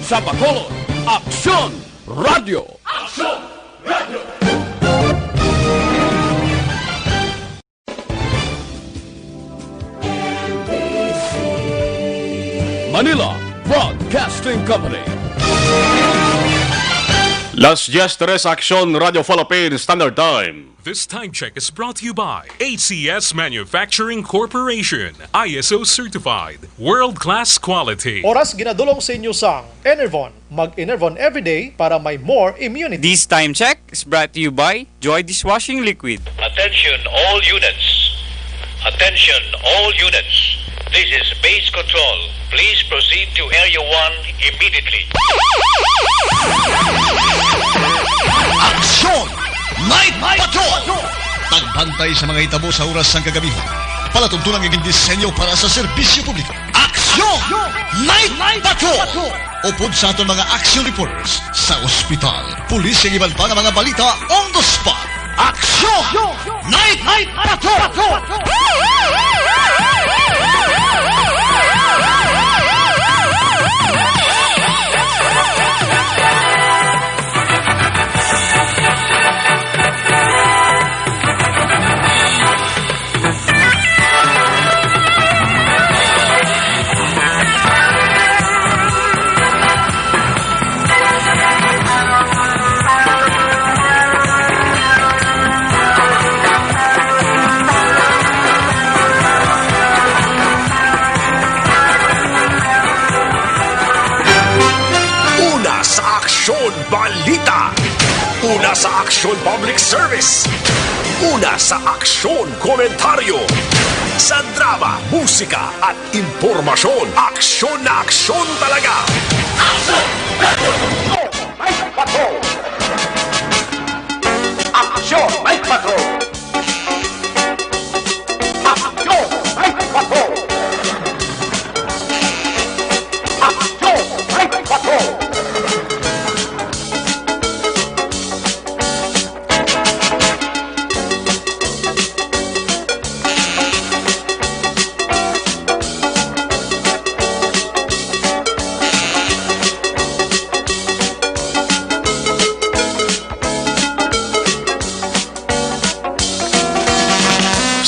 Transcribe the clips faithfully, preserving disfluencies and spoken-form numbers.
Sa Bacolod, Aksyon Radio. Manila Broadcasting Company. Las diez tres, Aksyon Radio Philippines Standard Time. This time check is brought to you by A C S Manufacturing Corporation, I S O certified, world-class quality. Oras ginadulong sa inyo sang Enervon. Mag-Enervon everyday para may more immunity. This time check is brought to you by Joy Dishwashing Liquid. Attention all units. Attention all units. This is base control. Please proceed to Area one immediately. Aksyon! Night Patrol! Pagbantay sa mga hitabo sa oras sang kagabihon. Palatuntunan nga gindisenyo para sa serbisyo publiko. Aksyon! Night Patrol! Upod sa aton mga action reporters sa ospital, pulis, kag iban pa nga mga balita on the spot. Aksyon! Night Patrol! Una sa Aksyon Balita. Una sa Aksyon Public Service. Una sa Aksyon Komentaryo. Sa drama, musika, at impormasyon, aksyon na aksyon talaga. Aksyon! Night Patrol! Aksyon! Night Patrol! Aksyon! Night Patrol! Aksyon! Night Patrol!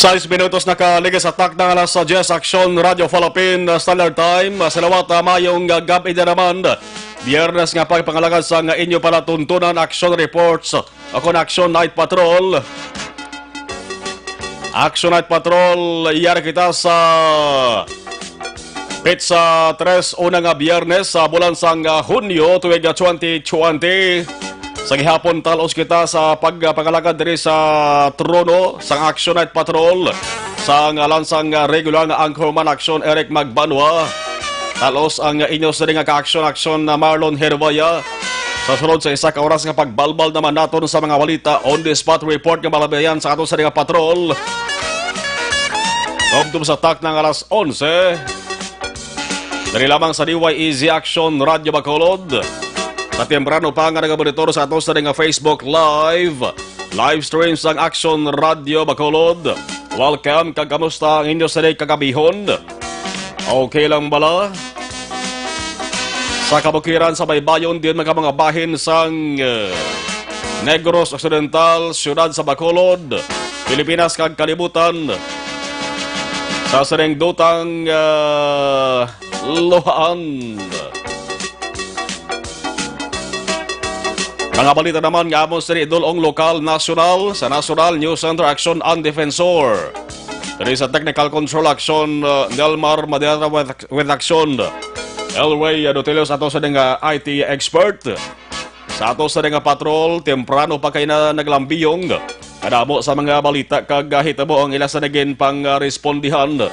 Sais minutos na kaligis sa takna nga alas diyes, Aksyon Radio Philippine Standard Time. Sa liwat, ah, maayong, ah, gab-i na naman. Biyernes nga pagpangalagad sang inyo palatuntunan, action reports o kon Action Night Patrol. Action Night Patrol, yari kita sa petsa tres, una nga Biyernes sa bulan sang, ah, Hunyo, tuig, ah, twenty twenty. Sa gihapon, talos kita sa pagpangalagad diri sa trono sang Action Night Patrol sa ngalan sang, ah, regular nga anchorman, Action Eric Magbanwa. Talos ang inyo sini nga ka-action-action na Marlon Hervaya. Sa sunod sa isa ka oras nga pagbalbal naman naton sa mga balita, on the spot report nga malabayan sa aton sini nga patrol. Tubtob sa takna nga alas onse. Diri lamang sa D Y E Z Action Radio Bacolod. Sa temprano pa nga nagamonitor sa aton sini nga Facebook Live, live stream sang Action Radio Bacolod. Welcome, kag kamusta ang inyo sini kagabihon? Okay lang bala? Sa kabukiran, sa baybayon, diin man ka mga bahin sang, eh, Negros Occidental, siyudad sa Bacolod, Pilipinas kag kalibutan, sa sining dutang, eh, luhaan. Mga balita naman nga amon sini idul-ong lokal, nasyonal, sa National News Center Action and Defensor. Diri sa Technical Control Action, uh, Nelmar Madera with, with Action. Elway, uh, Dutilios, ato sa nga I T expert. Sa ato sa nga patrol, temprano pa kay na naglambiyong. Kadamo sa mga balita kag, uh, hitabo ang ila sa nagin pang, uh, respondihan.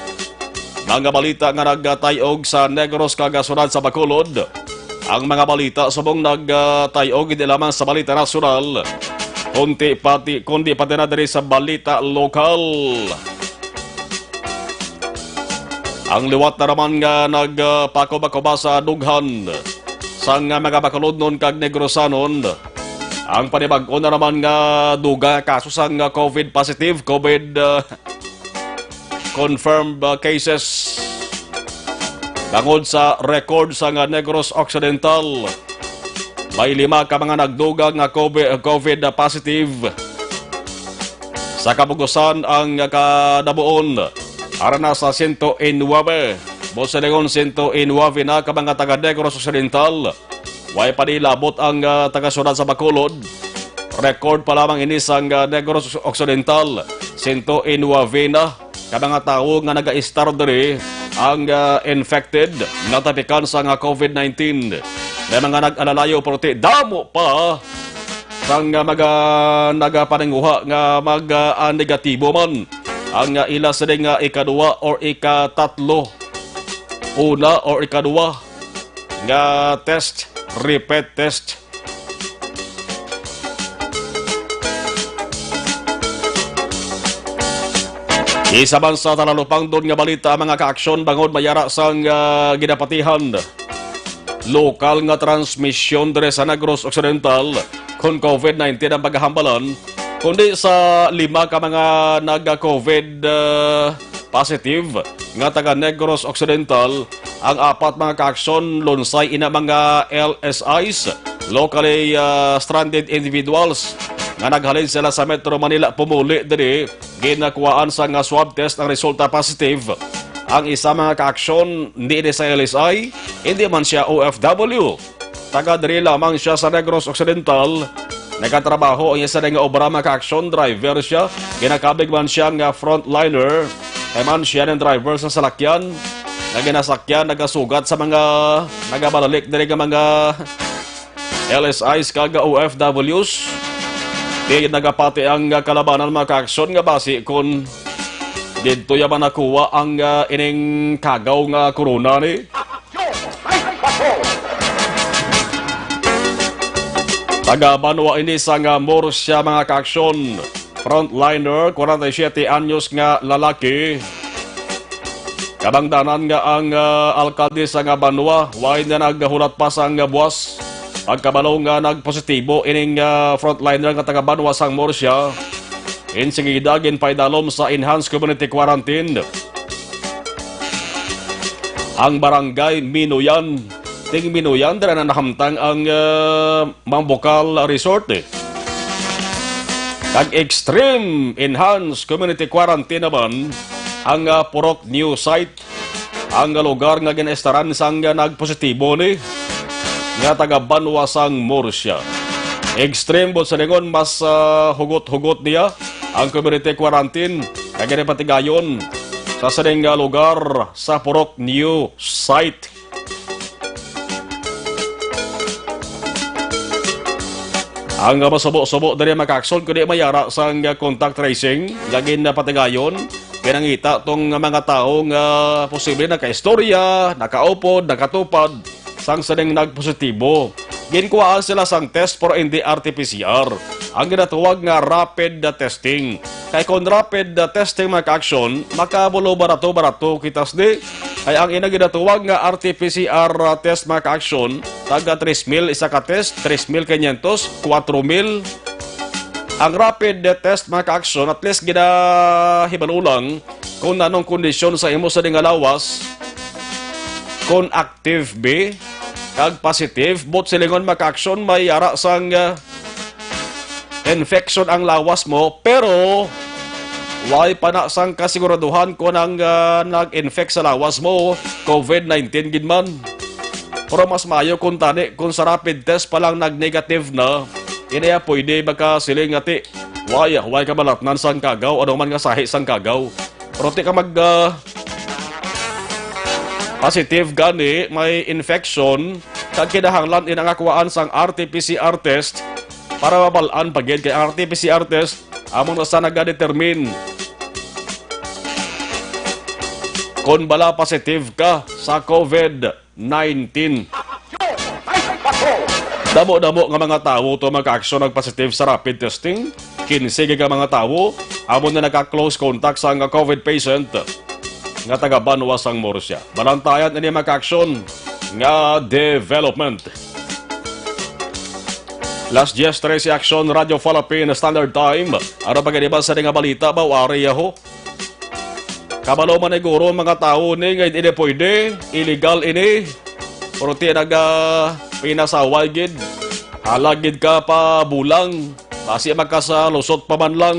Mga balita nga nagtay-og sa Negros kag, uh, sunod sa Bacolod. Ang mga balita subong nagtay-og hindi lamang sa balita nasyonal, kundi pati, kundi pati na diri sa balita lokal. Ang liwat na naman nga nagpakuba-kuba sa dughan sang mga Bacolodnon kag Negrosanon. Ang panibag-o na naman nga dugang kaso sang COVID positive, COVID, ah, confirmed, ah, cases. Bangod sa record sa nga Negros Occidental, may lima ka mga nagdugang nga COVID, COVID na positive. Sa kabugusan ang kadabuon, ara na sa sento nuebe. Buot silingon, sento nuebe na ka mga taga Negros Occidental. Way pa ni labot ang, ah, taga-syudad sa Bacolod. Record pa lamang ini sang, ah, Negros Occidental. Sento nuebe na ka mga tawo nga nagaistar diri ang, ah, infected, natapikan sa nga COVID nineteen. May mga nag-alalayo, pero ti damo pa sang, ah, mga nagapaninguha nga mag, ah, ah, negatibo man ang, ah, ila sini nga ikadua or ikatatlo, una or ikadua nga test, repeat test. Isa man sa talalupangdon nga balita, mga kaaksyon, bangod mayara sang, ah, ginapatihan lokal nga transmisyon diri sa Negros Occidental, kon COVID nineteen ang paghambalan, kundi sa lima ka mga nagka-COVID, ah, positive nga taga Negros Occidental, ang apat, mga kaaksyon, lunsay ina mga L S Is, locally, ah, stranded individuals, nga naghalin sila sa Metro Manila pumuli diri, ginakuhaan sa nga swab test ang resulta positive. Ang isa, mga kaaksyon, hindi ini sa L S I, hindi man siya O F W. Taga diri lamang siya sa Negros Occidental. Nagatrabaho ang isa nga obra, mga kaaksyon, driver siya. Ginakabig man siya nga frontliner. Kay man siya ang driver sa salakyan nga ginasakyan, nagasugat sa mga nagabalalik diri nga mga L S Is kag O F Ws. Di nagapati ang kalabanan, mga kaaksyon, nga basi kon didto ya man nakuha ang, ah, ining kagaw nga corona ni. Taga banwa ini sang Murcia, mga kaaksyon. Frontliner, kwarenta y siyete anyos nga lalaki. Kabangdanan nga ang, ah, alkalde sa nga banwa, way na naghulat pa sang buas pagkabalo nga nagpositibo ining, ah, frontliner nga taga banwa sang Murcia. Insingida, ginpaidalom sa enhanced community quarantine ang barangay Minuyan. Ting Minuyan, dira na nahamtang ang, ah, Mambukal Resort, eh. Kag Extreme Enhanced Community Quarantine naman ang, ah, Purok New Site, ang lugar nga ginaestaran sang nagpositibo ni nga taga banwa sang Murcia. Extreme, buot silingon, mas, ah, hugot-hugot niya ang community quarantine nga ginapatigayon sa sining, ah, lugar sa Purok New Site. Ang masubo-subo diri, mga kaaksyon, kundi mayara sang contact tracing nga ginapatigayon, pinangita tong mga tawo nga posible nakaistorya, nakaupod, nakatupad sang sining nagpositibo. Ginkuhaan sila sang test, pero hindi R T P C R. Ang ginatawag nga rapid testing. Kay kon rapid, uh, testing, mga kaaksyon, makabulo barato-barato kita sini. Kay ang ina ginatuwag nga R T P C R, uh, test, mga kaaksyon, taga tres mil isa ka test, tres mil quinientos, kuwatro mil. Ang rapid, uh, test, mga kaaksyon, at least ginahibalo lang kung anong kondisyon sa imo sa nga lawas. Kung active bi, kag positive, buot silingon, mga kaaksyon, may ara sang, uh, infection ang lawas mo, pero way pa na sang kasiguraduhan kon ang, ah, nag-infect sa lawas mo, COVID nineteen gid man. Pero mas maayo kon tani, kon sa rapid test pa lang nag-negative na, ini ya pwede makasiling nga ti, way, way kabalatnan sang kagaw, ano man nga sahi sang kagaw. Pero ti ka mag, ah, positive gani, may infection, kag kinahanglan ina nga kuhaan sang R T P C R test para mabal-an pa gid, kay ang R T P C R test amo na sa nagadetermine kon bala positive ka sa COVID nineteen. Damo-damo nga mga tawo to, mga kaaksyon, nagpositive sa rapid testing. Kinse ka mga tawo amo na naka-close contact sa nga COVID patient nga taga banwa sang Murcia. Balantayan ini, mga kaaksyon, nga development. Las diez trece, Aksyon, Radyo Philippine Standard Time. Ano pa gani ba sa nga balita ba, wari yaho? Kabalo man ni guro mga tawo ni nga hindi pwede, illegal ini. Pero ti naga pinasaway gid. Halag gid ka pa bulang. Basi makasalusot pa man lang.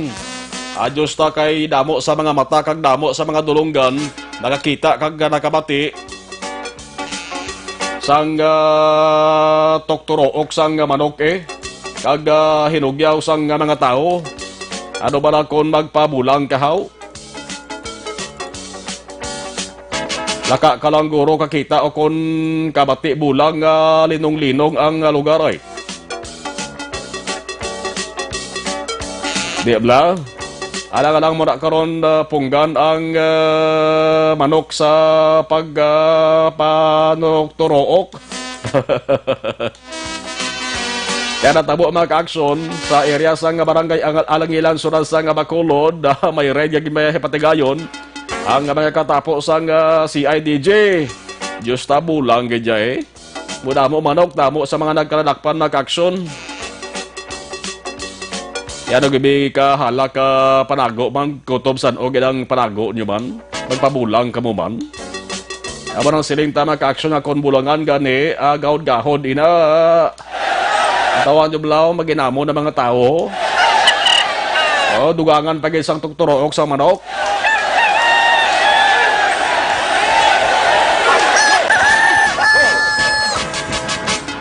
Adyos ta kay damo sa mga mata kag damo sa mga dulonggan nakakita kag nakabati sang ah, tukturook sang manok eh, kag ah, hinugyaw sang mga tawo. Ano ba na kon magpabulang kahaw? Laka ka lang guro kakita o kon kabati bulang nga linong-linong ang ah, lugar ay. Di bala? Alang-alang mo na karon ah, punggan ang ah, manok sa pag ah, panukturook. Kaya natabo mga ka-aksyon sa area sa nga barangay Angal Alangilan, Sudad sa nga Bacolod, ah, may raid nga may hipatigayon ang mga katapo sang ah, C I D G. Diyos ta bulang gid ya eh. Mudamo manok, damo sa mga nagkaladakpan mga ka-aksyon. Yan ang gibi ka halak ka panago man, kutob san-o gid ang panago nyo man. Magpabulang kamo man. Amo nang siling ta mga ka-aksyon nga kon bulangan gani, ah, gahod-gahod ina. Ang tawag nyo blaw, maginamo na mga tawo. Oh, dugangan pa gid sang tukturook sa manok.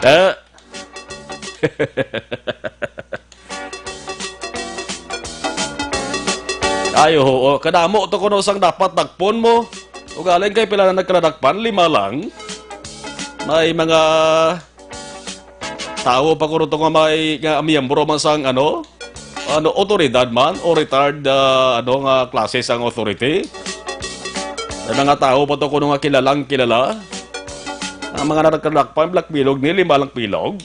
Eh. Ay, oo. Kadamo to kuno sang dapat dakpon mo. Ugaling kay pila na nagkaladakpan? Lima lang. May mga tawo pa kuno to nga may, nga miyembro man sang, ano, ano, otoridad man o retired, ah, ano, nga klase sang authority. May mga tawo pa to kuno nga kilalang kilala. Ang mga nagkaladakpan, black bilog ni, lima lang bilog.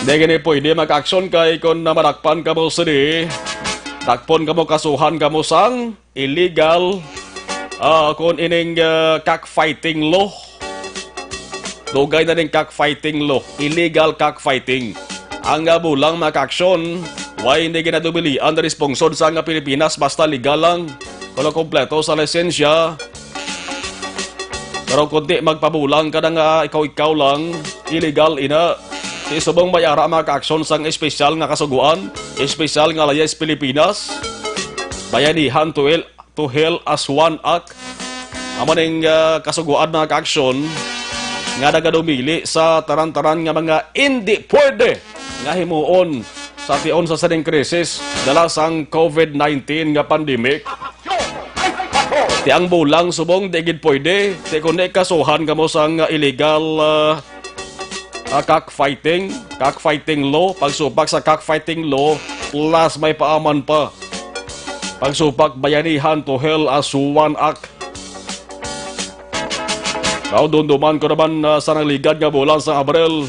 Hindi gani pwede mag-action kay kung na madakpan kamo sini, dakpon kamo, kasuhan kamo sang illegal, ah, kung ining, ah, cockfighting law. Dugay na ning cockfighting law, illegal cockfighting. Ang, ah, bulang mga ka-aksyon, way hindi ginadubilian na responsod sa nga Pilipinas basta legal lang. Wala kompleto sa lisensya. Pero kundi magpabulang ka na nga ikaw-ikaw lang, illegal ina. Ti subong may ara mga ka-aksyon sang espesyal nga kasugoan, espesyal nga layas Pilipinas, Bayanihan to Hell, to Hell as One Act. Amo ning, ah, kasugoan mga ka-aksyon nga nagadumili sa tanan-tanan nga mga indi pwede nga himuon sa tion sa sining krisis dala sang COVID nineteen nga pandemic. Ti ang bulang subong di gid pwede, ti kundi kasuhan kamo sang illegal, ah, ah, cockfighting, cockfighting law, pagsupak sa cockfighting law, plus may paaman pa. Pagsupak Bayanihan to Hell as One Act. Naudunduman ko naman, ah, sa nagligad nga bulan sa Abril,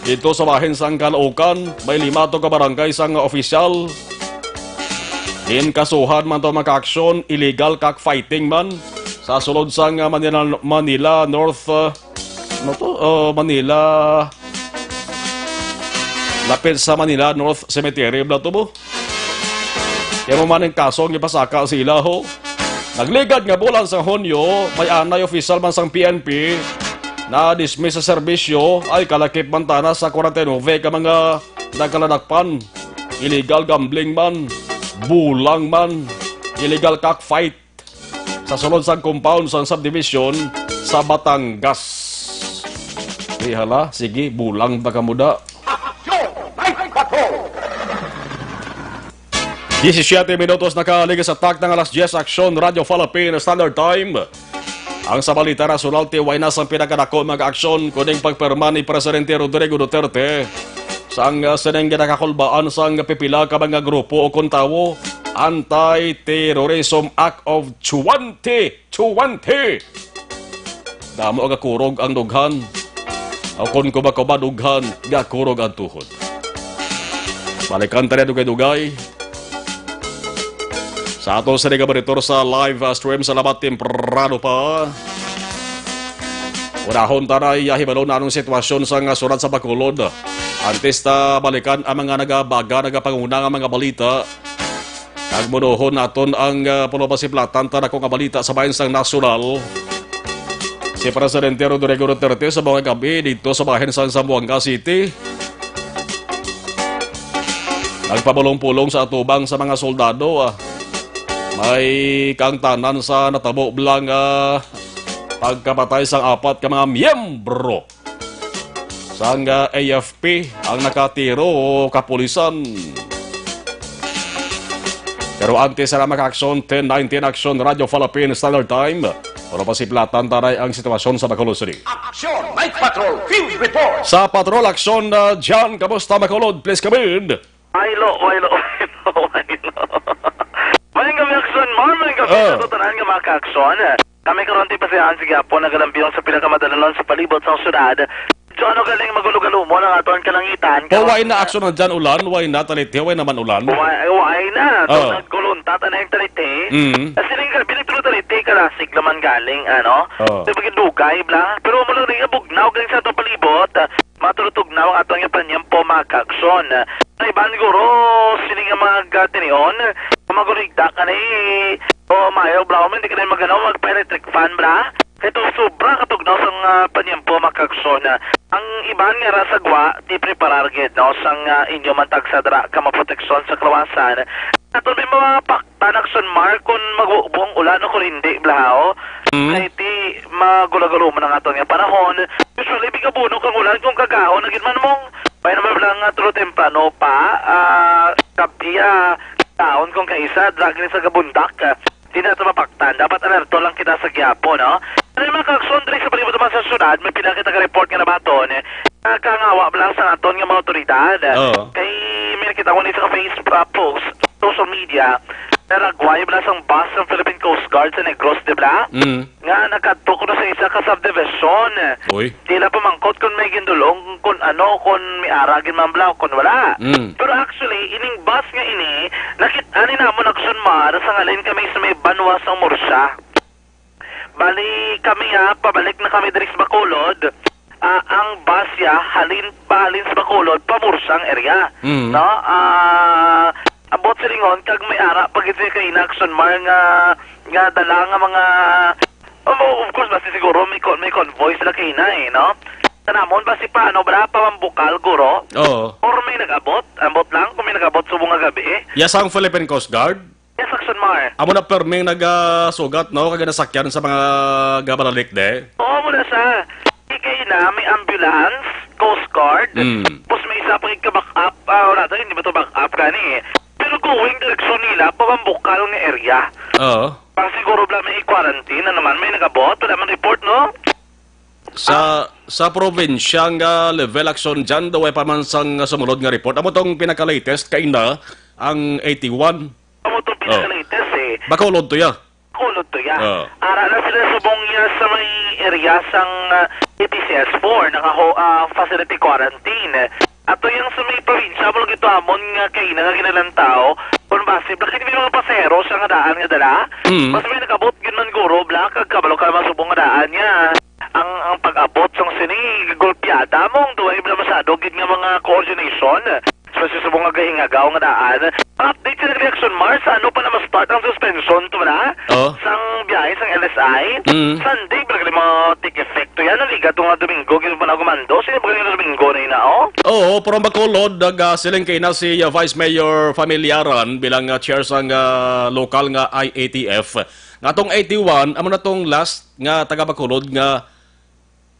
dito sa bahin sang Caloocan, may lima to ka barangay sang opisyal ginkasuhan man to mga ka-aksyon, illegal cockfighting man sa sulod sang, ah, Manila, Manila North, ah, ano to? Ah, Manila, lapit sa Manila North Cemetery, bala to mo. Kaya mo man ang kaso nga ipasaka sila, ho. Nagligad nga bulan sa Hunyo, may anay opisyal man sang P N P na dismiss sa serbisyo, ay kalakip man tana sa kwarenta y nuebe ka mga nagkaladakpan. Illegal gambling man, bulang man, illegal cockfight sa sulod sang compound sang subdivision sa Batangas. Di hala, sige, bulang ta kamo da. Disisyete minutos na kaalig sa takna nga alas dyes, Aksyon Radyo Philippine Standard Time. Ang sa balita nasyonal, ti way na sang pinakadako mga aksyon kuning pagpirma ni Presidente Rodrigo Duterte sang, ah, sining ginakakulbaan sang pipila ka mga grupo o kon tawo, Anti-Terrorism Act of twenty twenty. Damo gakurog ang dughan. O kon kuba-kuba dughan, gakurog ang tuhod. Balikan ta rin dugay-dugay. Sa ato sa nga monitor sa live, ah, stream, salamat temprano pa. Unahon ta na iya hibalo na anong sitwasyon sa nga surat sa Bacolod. Antes ta balikan ang mga nagabaga, nagapanguna nga mga balita. Agmunohon naton ang, ah, pulo pa si Platan, ta dako nga balita sa bahin sang nasyonal. Si Presidente Rodrigo Duterte sa mga gabi dito sa bahin sa Zamboanga City. Nagpabulong-pulong sa atubang sa mga soldado, ah. May kaangtanan sa natabo bala nga pagkapatay sang apat ka mga miyembro sang, ah, A F P ang nakatiro kapulisan. Pero antes sa mga aksyon, ten nineteen Aksyon Radyo Philippine Standard Time. Pero pasiplatan taray ang sitwasyon sa Bacolod City. Action! Night Patrol! Field Report! Sa Patrol Aksyon, ah, John, kamusta, Bacolod? Please come in. Ay, lo, ay, lo, ay, lo, ay, lo. Maayong gabi, Aksyon Mar, maayong gabi Ah. sa tanan nga mga ka-aksyon. Kami karon ti pasiyahan sa gihapon, nagalambiyon sa pinakamadalan sa palibot sang syudad. So, ano galing magulo-galumo ang aton kalangitan? O, karon, why na ah, aksyon na dyan, ulan? Why na, taliti? Why naman ulan? Why, why na? So, Ah. nagkulunta ta na yung taliti. Mm. Kasi rin ka, binitro taliti, kalasig naman galing, ano? Oh. Di ba, dugay, bla? Pero mo lang rin, bugnaw galing sa atong palibot. Ah, matulutugnaw ang aton nga panyempo, mga ka-aksyon. Sa iban, guro, sini nga mga gatinion, kung magurigda ka ni, o mayo, bla, hindi ka na maganaw, magpa-electric fan, bla? Kay to sobra katugnaw sang, ah, panyempo, mga ka-aksyon. Ang iban nga ra sa gwa, ti preparar gid, no, sang, ah, inyo man tagsa dira ka maproteksyon sa kalawasan. Aton may mga paktan, Aksyon Mar, kung mag-ubo ang ulan o kung hindi, blahaw. Mm. Kay ti magulagalo man ang aton nga panahon. Usually, bigabuno kang ulan kung kagahon na gid man mong, may naman lang nga tulo temprano pa, ah, gabi, ah, taon kung kaisa, drag sa gabundak, ah, di na ito mapaktan. Dapat alerto lang kita sa gihapon, no? Ano yung mga kaksyon diri sa palibot naman sa syudad, may pila kita ka-report nga nabaton, eh, nakakangawa lang sa aton nga mga otoridad. Oo. Kay may nakita ko ni sa Facebook, ah, post, social media, naragway bala sang bus ng Philippine Coast Guard sa Negros, di ba? Mm. Nga nakadto ko na sa isa ka subdivision. Uy. Tila pamangkot kung may gindulong, kung ano, kung may ara gid man bala, kung wala. Mm. Pero actually, ining bus nga ini, nakit-an ni namon, Aksyon Mar, sa ngalin kami sa may banwa sang Murcia. Bali kami, ha, pabalik na kami diri sa Bacolod. Ah, ang bus, ya, halin, pahalin sa Bacolod, pa Murcia ang area. Mm. No? Ah, abot silingon, kag may ara pa gid siya kay Aksyon Mar nga, nga dala nga mga, oh, of course, basta siguro may con-, may convoy sila kay na, eh, no? Sa namon, basi pa, ano, bra, pa Mambukal, guro? Oo. Or may nag-abot? Ambot lang kung may nag-abot subong nga gabi, eh. Yes, ang Philippine Coast Guard? Yes, Aksyon Mar. Amo na perming nagasugat, no, kag nasakyan sa mga gabalalik, de? Oo, muna sa. Ikay na, may ambulance, Coast Guard, Mm. tapos may isa pa ka-backup, ah, wala to, hindi ba to backup gani eh. Pero going direksyon nila, pa Mambukal nga area. Oo. Para siguro bala may quarantine na naman, may nagabot, wala man report, no? Sa, Ah. sa probinsya nga level, Aksyon Jan, daw ay pa man sang sumulod nga report. Amo tong pinaka-latest, kaina, ang eighty-one. Amo tong Oh. pinaka-latest, eh. Bacolod to, ya. Bacolod to, ya. Oh. Ara na sila subong ya sa may area sang, ah, A P C S four, naka ho-, ah, facility quarantine. Ato yang sa may probinsya, mo lagi to amon nga kaina nga ginalantaw, kung basi, bakit may mga pasahero siya nga daan nga dala? Mm. Mas may nakabot gid man guro, bla, kag kabalo ka man subong nga daan niya. Ang, ang pag-abot sang sini, golpeada mo, ang duway bla masyado gid nga mga coordination. Especially sa mga gahingagaw nga daan. Ang update sa reaction, Mars, sa ano pa na ma-start ang suspension to na? Oh. Sang biyahe sang L S I? Mm. Sunday, ba mo take effect to yan? Naliga to nga Domingo, gid pa na gumando. Sino ba kayo Domingo na ina, oh? Oo, pero ang Bacolod, nag, ah, siling kay na si, ah, Vice Mayor Familiaran bilang, ah, chair sang, ah, lokal nga I A T F. Nga tong eighty-one, amo na tong last nga taga Bacolod nga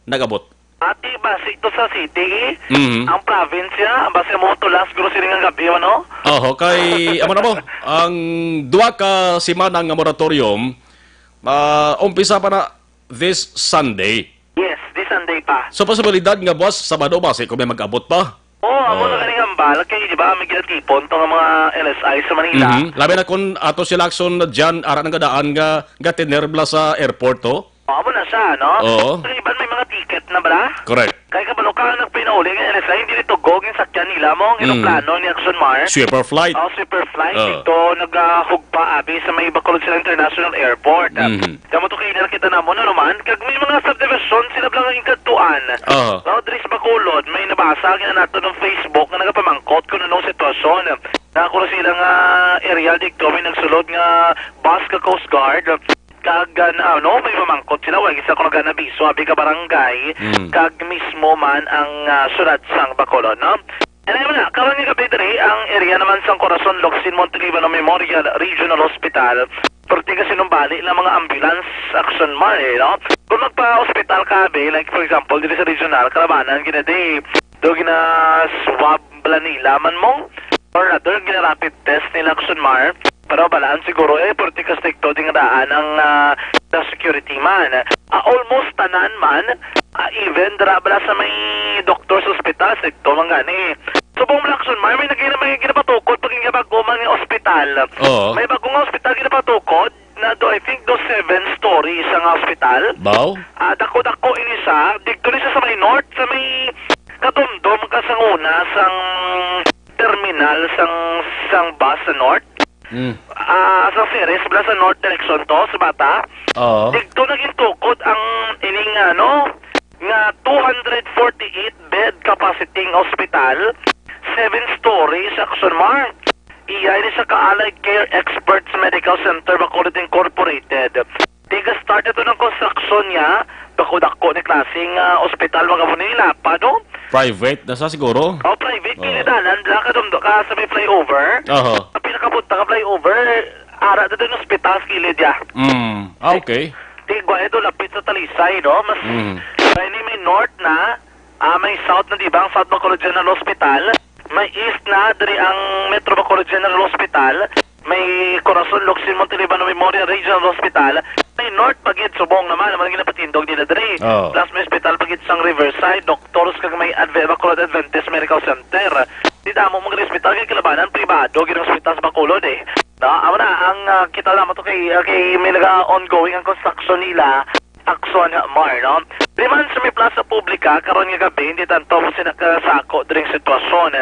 nag-abot. Ati, basi to sa city, eh. Mhm. Ang province ya, basi mo to last grocery nga gabi, ano? Oho, kay, amo na mo, ang duha ka semana nga moratorium, ah, umpisa pa na this Sunday. Yes, this Sunday pa. So, posibilidad nga buwas Sabado, basi kung may mag-abot pa? Oo, amo na Oh. ganing hambal, kay, di ba, may ginatipon to nga mga L S I sa Manila. Mhm. Labi na kung ato sila aksyon na dyan, ara nang gadaan nga, nga tinerbla sa airport, to? Oo, amo na siya, no? Oo. Ang iban may mga ticket na bala? Correct. Kay kabalo ka, ang nagpinauli nga N S I, hindi nito go, yung sakyan nila mo, ang Mm. eroplano ni Action Mars. Super flight. Oh, super flight. Oo. Ito, nagahugpa, abi, sa may Bacolod City International Airport. Mhm. Kamo to kayo nakita na mo na naman, kag may mga subdivision, sila lang ang ikatuan. Oo. No, diri sa Bacolod, may nabasa nga nato ng Facebook nga nagapamangkot kung anong sitwasyon. Nako na sila nga area dito, may nagsulod nga bus ka Coast Guard. Kag, ah, na, ano, may mamangkot sila, wa gisa ko naganabiso, abi ka barangay, Mm. kag mismo man ang, ah, syudad sang Bacolod, no? And ayun na, karon nga gabi diri, ang area naman sang Corazon Locsin Montelibano Memorial Regional Hospital, perti ka sinumbali lang mga ambulance, Action Mar, eh, no? Kung magpa-hospital ka, abi, like, for example, diri sa regional, kalabanan, ginadi, do gina-swab bala nila man mo, or rather, gina-rapid test nila, Action Mar, pero balaan siguro, eh, perti ka stricto ding daan ang, ah, the security man. Ah, almost tanan man, ah, even dira bala sa may doctor's hospital, stricto man gani. Subong bala, Action Mar, may nagina-, may ginapatukod pag nga bago man nga ospital. Oo. May bago nga ospital ginapatukod na do, I think, do seven stories ang ospital. Baw? Ah, dako-dako ini siya. Dito ni siya sa may north, sa may kadumdom ka sang una sang terminal sang, sang bus sa north. Mm. Ah, sa Ceres, bala sa north direction to, sa Bata. Oo. Dito naging tukod ang ining, ano, nga two hundred forty-eight bed capacity nga ospital, seven stories, Action Mar. Iya ini sa ka Allied Care Experts Medical Center Bacolod Incorporated. Tiga-start ito ng construction niya. Dako-dako ni klaseng, ah, ospital, mga Manila pa, no? Private na sa siguro? Oh, private. Oo. Pinadalan, bla, kadumdo ka sa may flyover. Aha. Ang pinakapunta ka flyover, ara na din ospital sa kilid, ya. Mm. Ah, okay. Tigwa ito, lapit sa Talisay, no? Mas, Mm. Sa ini may north na, ah, may south na, di ba? Ang South Bacolod General Hospital. May east na, diri ang Metro Bacolod General Hospital. May Corazon Locsin Montelibano Memorial Regional Hospital. May north pa gid, subong naman, naman ginapatindog nila diri. Oh. Plus may hospital pa gid sang Riverside, Doctors, kag may Adve-, Bacolod Adventist Medical Center. Di damo mga hospital kay kalabanan pribado gid ang hospital sa Bacolod, eh. No, amo na ang, ah, kita naman to kay, ah, kay may naga-ongoing ang construction nila. Action Mar, no? Di man sa may plaza publika karon nga gabi, hindi tanto mo sila kasako diri sitwasyon.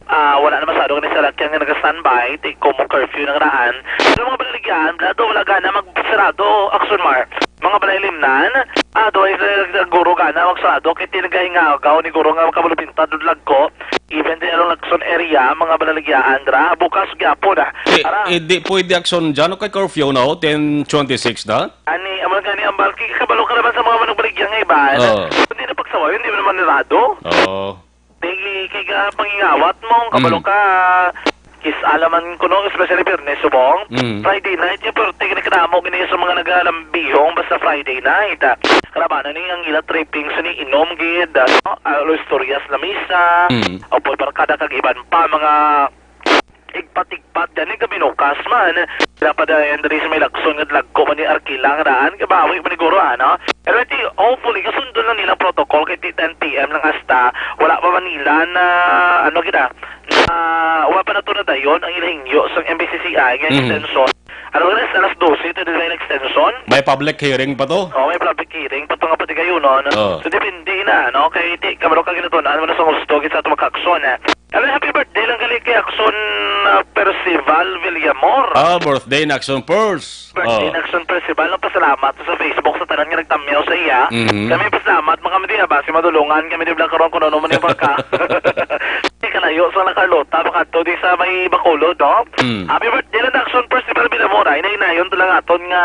Ah, wala na masyado ni salakyan nga naga-standby, di ko mo curfew ng raan. Sa mga balaligyan, blado, wala gana magsarado, Action Mar. Mga balay limnan, ah, do ay sa guro gana magsarado, kay tinagahingagaw ni guro nga makamulubintad dudlag ko. Even the Along Lacson area, mga balaligyan, dra, bukas gyapon, ah. Eh, Ara. Eh, di pwede, Action, dyan, okay, curfew na, oh, ten twenty-six na? Ani, amo gani ang balki, kabalo ka naman sa mga managbaligya nga iba, na Oo. Hindi na pagsawayon, hindi mo naman nirado. Oo. Di, kay ka pangingawat mo, kabalo Mm. ka, kis-a laman kuno, especially Biyernes, subong. Mm. Friday night, yung perti, gani kadamo, gani sa mga nagalambihong, basta Friday night, ah. Kalabanan ni ang ila tripping, sa ni inom, gid, ah, no? Ah, istorya sa lamisa, Mm. o po, barkada, kag iban pa, mga igpat-igpat gani ka binukas man. Sila pa dayon diri sa may Lacson nga dlagko man ni Arkilang daan, kabawi man ni guro, ano? Pero iti, hopefully, kasundon lang nilang protocol kay ti ten P M lang hasta wala pa man nila na, ano gid, ah, na wala pa na to na dayon ang ilahingyo sa M B C C I nga Mhm. extension. Ano nga, alas dose to design extension? May public hearing pa to? Oh, may public hearing pa to nga pati kayo, no? Oh. So, depende na, no? Kay ti, kamaro ka ginatunan mo na sa gusto, gid sa ato magkakson, eh. Hello, happy birthday lang gali kay Akson, ah, Percival Villamor. Ah, birthday na Akson Pers. Birthday Oh. na Akson Percival. Nagpasalamat sa Facebook sa tanan nga nagtamyaw sa iya. Mhm. Kami pasalamat, mga kami diha, basi madulungan kami di bala karon kung ano man yung pagka. Di kalayo sa La Carlota, makadto di sa may Bacolod, no? Mm. Happy birthday lang, Akson Percival Villamor. Ay, nainayon to lang aton nga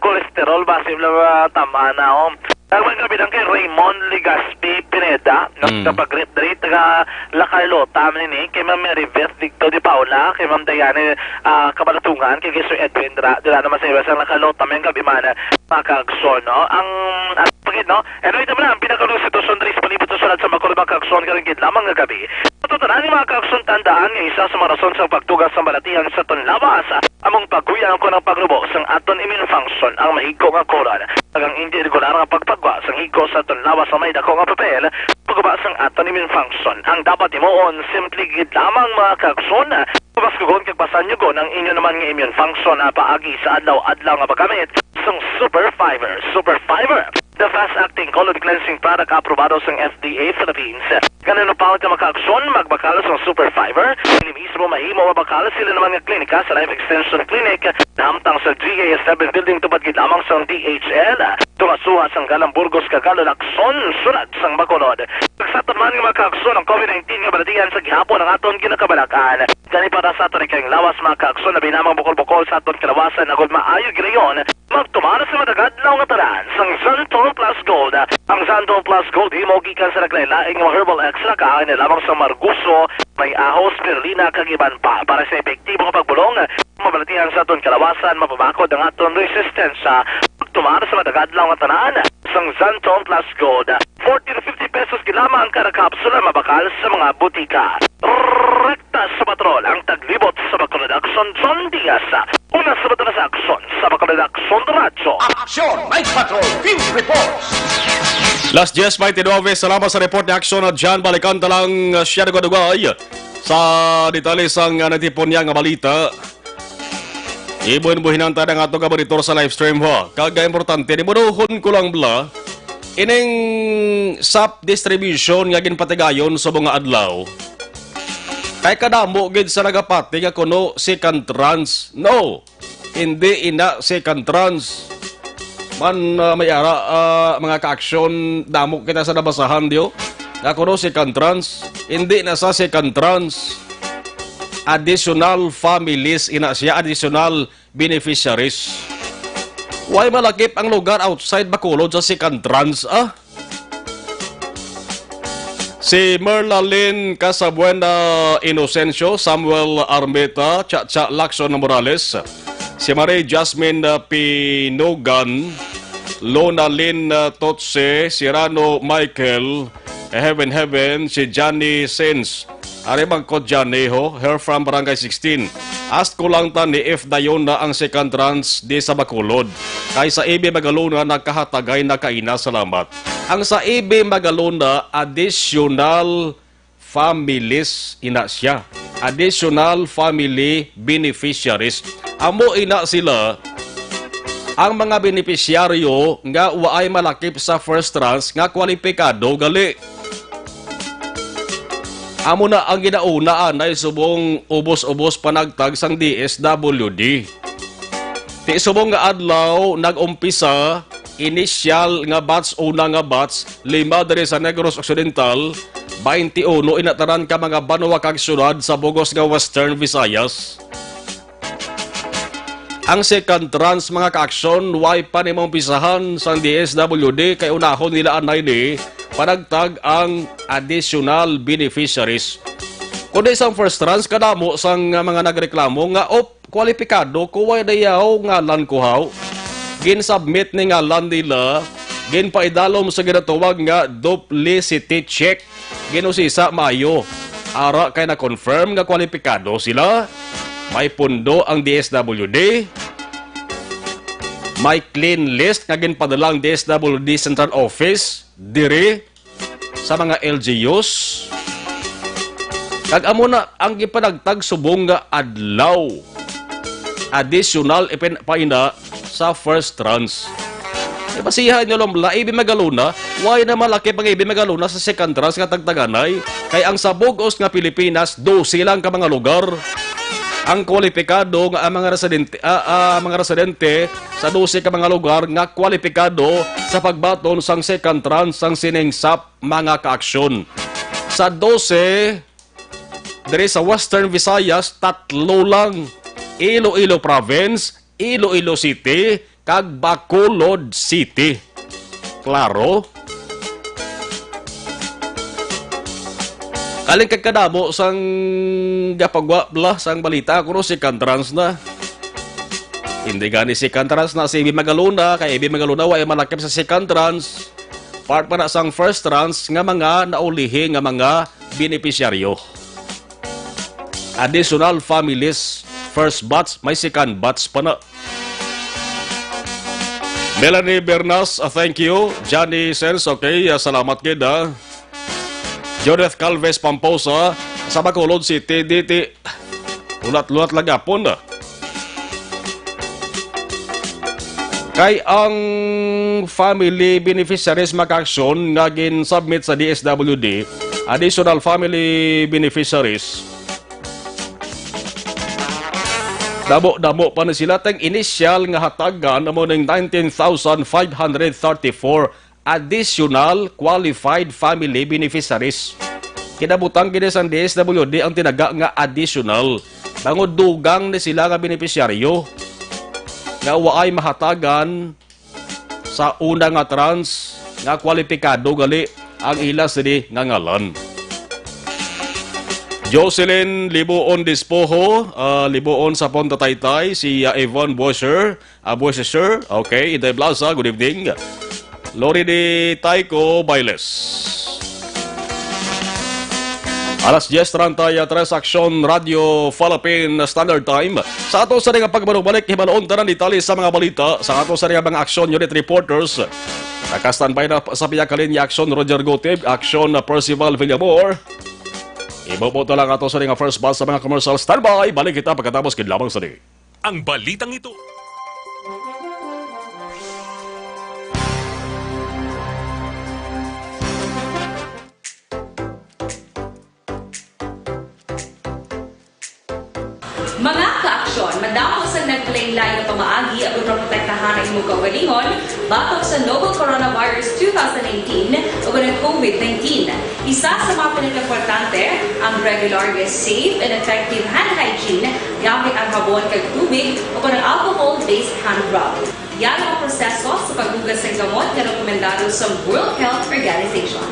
cholesterol, basi bala, ah, tama na, oh. Tagman kami lang kay Raymond Legaspi Pineda, Mm. nagkapag-greet diri, taga La Carlota, man ini, kay Ma'am Mary Beth Dicto de Paula, kay Ma'am Diane, ah, Kabalatungan, kay, kay Sir Edwin Dra, dira naman sa iba sa La Carlota, may gabi man, mga kaagson, no? Ang, at pagid, no? Anyway, ito na, ang pinakaunang sitwasyon diri sa palibot sa syudad sa Bacolod, mga kaagson, karong gid lamang nga gabi. Sa tanan, mga kaagson, tandaan nga isa sa mga rason sa pagtugas sa balatihan sa aton lawas, among paguyang ko ng pagrubo sang aton immune function ang mahigko nga kulang. Kag ang hindi regular nga pagpagwa sang higko sa aton lawas sa may dako nga papel, pagguba sang aton immune function. Ang dapat himuon, simple gid lamang, mga kaagson, pabaskugon kag pasanyugon ang inyo naman nga immune function, ah, paagi sa adlaw-adlaw nga paggamit sang Super Fiber. Super Fiber, the fast-acting colon cleansing product aprobado sang F D A Philippines. Kanunay pa ka makaagson, magbakal sang Super Fiber. Ini mismo mahimo mabakal sila naman nga klinika sa Life Extension Clinic, nahamtang sa G A S seven Building, tubad gid lamang sang D H L. Tunga-suha sang Galang Burgos kag Galang Lacson, syudad sang Bacolod. Sa aton man nga mga kaagson, ang COVID nineteen nga balatian sa gihapon ang aton ginakabalakan. Gani para sa aton ikalawas, mga kaaksyon, labi na ang bukol-bukol sa aton kalawasan, agod maayo ginayon magtumar sa madagadlaw nga tanan sang Xanthone Plus Gold. Ang Xanthone Plus Gold himo gikan sa naglain-lain nga mga herbal extract, kaangay na lamang sa marguso, may ahos, spirulina, kag iban pa. Para sa epektibo nga pagbulong, mabalatihan sa aton kalawasan, mapabakod ang aton resistensya. Magtumar sa madagadlaw nga tanan sang Xanthone Plus Gold. Forty to fifty pesos gid lamang kada kapsula, mabakal sa mga butika. Rekta sa patrol ang taglibot sa Bacolod Aksyon, John Diaz. Una sa mata sa aksyon sa Bacolod Aksyon Radyo. Aksyon, Night Patrol Field Reports. Las diez veintinueve, salamat sa report ni Aksyon na John. Balikan ta lang, uh, siya nagwadugay sa detalye sang, uh, natipon niya nga balita. Ibon buhinan ta ang ato ka monitor sa live stream, ha. Kag importante, di mo ko lang bala, ining sap distribution nga ginpatigayon sa mga adlaw. Kay kadamo gid sa nagapati nga kuno second trans. No, hindi ina second trans. Man, ah, may ara, ah, mga kaaksyon, damo kita sa nabasahan, diyo. Nga kuno second trans, hindi na sa second trans. Additional families, ina siya, additional beneficiaries. Why malakip ang lugar outside Bacolod sa second trans, ah? Si Merlalyn Casabuena Inocencio, Samuel Armeta, Chacha Lacson Morales, si Marie Jasmine, uh, Pinogan, Lona Lynn, uh, Totse, Sirano Michael, Heaven Heaven, si Johnny Sins. Ari bang ko Johnny ho, her from Barangay sixteen. Ask ko lang ta ni if dayon na ang second trans di sa Bacolod. Kay sa A B Magalona nakahatagay na kaina, salamat. Ang sa A B Magalona, additional families ina siya. Additional family beneficiaries. Amo ina sila ang mga benepisyaryo nga waay malakip sa first trans nga kwalipikado gali. Amo na ang ginauna anay subong ubos-ubos panagtag sang D S W D. Ti subong nga adlaw nag-umpisa, initial nga batch, una nga batch, lima diri sa Negros Occidental, twenty-uno ina tanan ka mga banwa kag syudad sa bugos nga Western Visayas. Ang second trans, mga kaaksyon, way pa ni maumpisahan sang D S W D kay unahon nila anay ni panagtag ang additional beneficiaries. Kundi sang first trans, kadamo sang mga nagreklamo nga, "Op, kwalipikado ko, way dayaw ngalan ko haw." Gin-submit ni ngalan nila, ginpaidalom sa ginatawag nga duplicity check. Ginusisa maayo. Ara kay na-confirm nga kwalipikado sila. May pundo ang D S W D. May clean list nga ginpadala ang D S W D Central Office diri sa mga L G Us. Kag amo na ang gipanagtag subong nga adlaw. Additional ipin-, paina sa first trans. Ibasihan nyo lang, la, A B Magalona, way na malakip ang A B Magalona sa second trans nga tagtaganay, kay ang sa bugos nga Pilipinas, dose lang ka mga lugar ang kwalipikado nga ang mga residente, ah, ah, mga residente sa dose ka mga lugar nga kwalipikado sa pagbaton sang second trans sang sining sap, mga kaaksyon. Sa dose, diri sa Western Visayas, tatlo lang, Iloilo Province, Iloilo City, kag Bacolod City. Klaro? Kaling kagkadamo sang gapagwa bala sang balita, kuno second trans na. Hindi gani second trans na si A B Magalona, kay A B Magalona way malakip sa second trans. Part pa na sang first trans nga mga naulihi nga mga benepisyaryo. Additional families, first batch, may second batch pa na. Melanie Bernas, uh, thank you. Johnny Sens, okay, uh, salamat gid, ah. Judith Calves Pamposa, sa Bacolod City, diti, ulat-ulat lang gapon, ah. Kay ang family beneficiaries, mga kaaksyon, nga gin-submit sa D S W D, additional family beneficiaries, damo-damo pa ni sila. Tang initial nga hatagan amo ning nineteen thousand five hundred thirty-four additional qualified family beneficiaries. Kinabutang gid sang D S W D ang tinaga nga additional, bangod dugang ni sila nga benepisyaryo nga waay mahatagan sa una nga trans nga kwalipikado gali ang ila sini nga ngalan. Jocelyn Libuon Dispoho, ah, Libuon sa Ponta Taytay, si, ah, Yvonne Bosher, ah, Bosher, okay, Inday Plaza, good evening. Lori ni Taiko Bailes. Alas diez treinta y tres, Aksyon Radyo Philippine Standard Time. Sa ato sa nga pagbanubalik, hibaluon tanan detalye sa mga balita sa ato sa nga mga Aksyon Unit reporters. Naka-standby na sa pihak linya Aksyon Roger Gutib, Aksyon Percival Villamor. Ibubuto lang ato sa nga first batch sa mga commercial. Standby, balik kita pagkatapos kid lamang sa di. Ang balitang ito. Mga kaaksyon, madamo sang naglain-lain nga pamaagi aron maprotektahan ang imong kaugalingon batok sa novel coronavirus two thousand nineteen ug ang COVID nineteen. Isa sa mga pinakaimportante, ang regular nga safe and effective hand hygiene gamit ang habon kag tubig o kon ang alcohol-based hand rub. Yara ang proseso sa paghugas sang gamot nga rekomendado sa World Health Organization.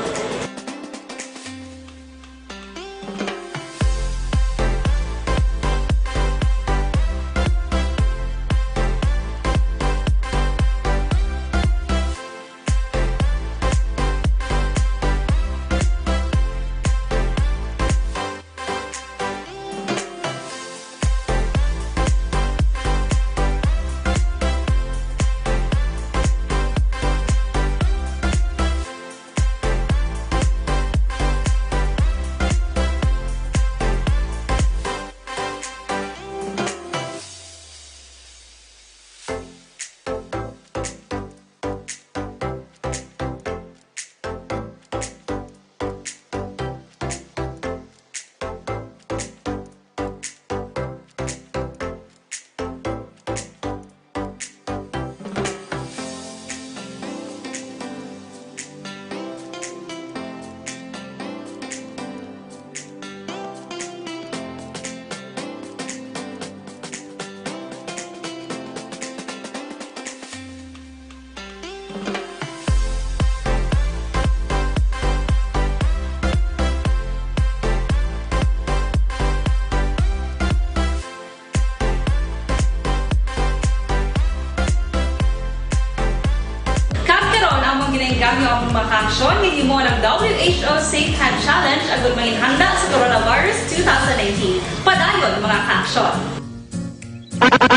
Kag karon, among ginainggam nga among mga kaaksyon nga himo ang W H O Safe Hand Challenge agud manginhanda sa coronavirus two thousand nineteen. Padayon, mga kaaksyon.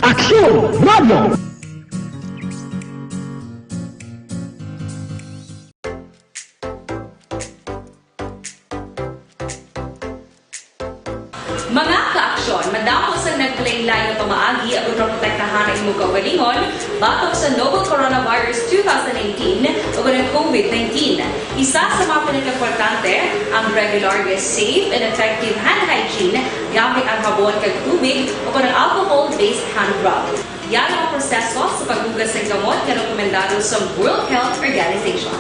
Aksyon Radio. Mga kaaksyon, madamo sang naglain-lain nga pamaagi aron maprotektahan ang imong kaugalingon batok sa novel coronavirus two thousand nineteen ug ang COVID nineteen. Isa sa mga pinakaimportante, ang regular nga safe and effective hand hygiene gamit ang habon kag tubig o kon ang alcohol-based hand rub. Yara ang proseso sa paghugas sang gamot nga rekomendado sa World Health Organization.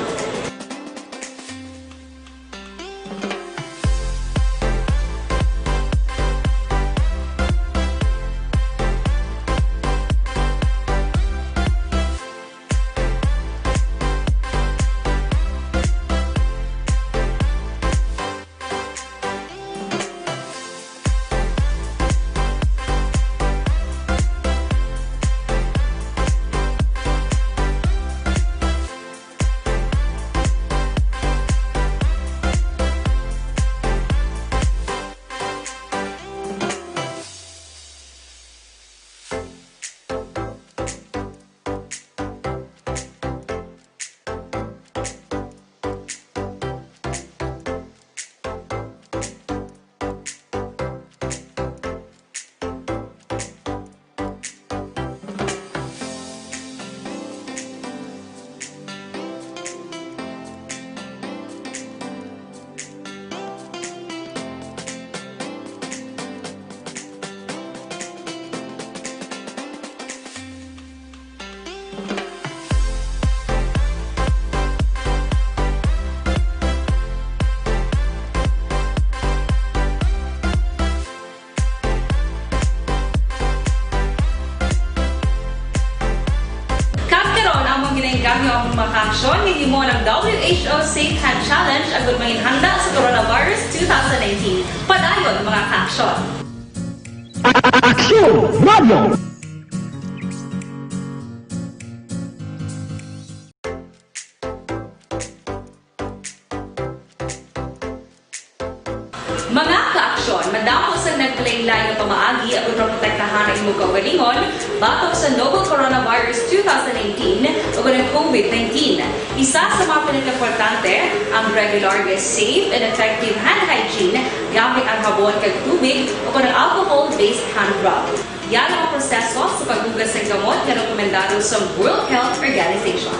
Safe Hand Challenge agud mangin handa sa coronavirus two thousand nineteen. Padayon, mga ka-aksyon! Aksyon Radio! Mga ka-aksyon, madamo sang naglain-lain nga pamaagi aron maprotektahan ang imo kaugalingon batok sa novel coronavirus two thousand nineteen ug ang COVID nineteen. Isa sa mga pinakaimportante ang regular nga safe and effective hand hygiene gamit ang habon kag tubig o kon ang alcohol-based hand rub. Yara ang proseso sa paghugas sang kamot nga rekomendado sa World Health Organization.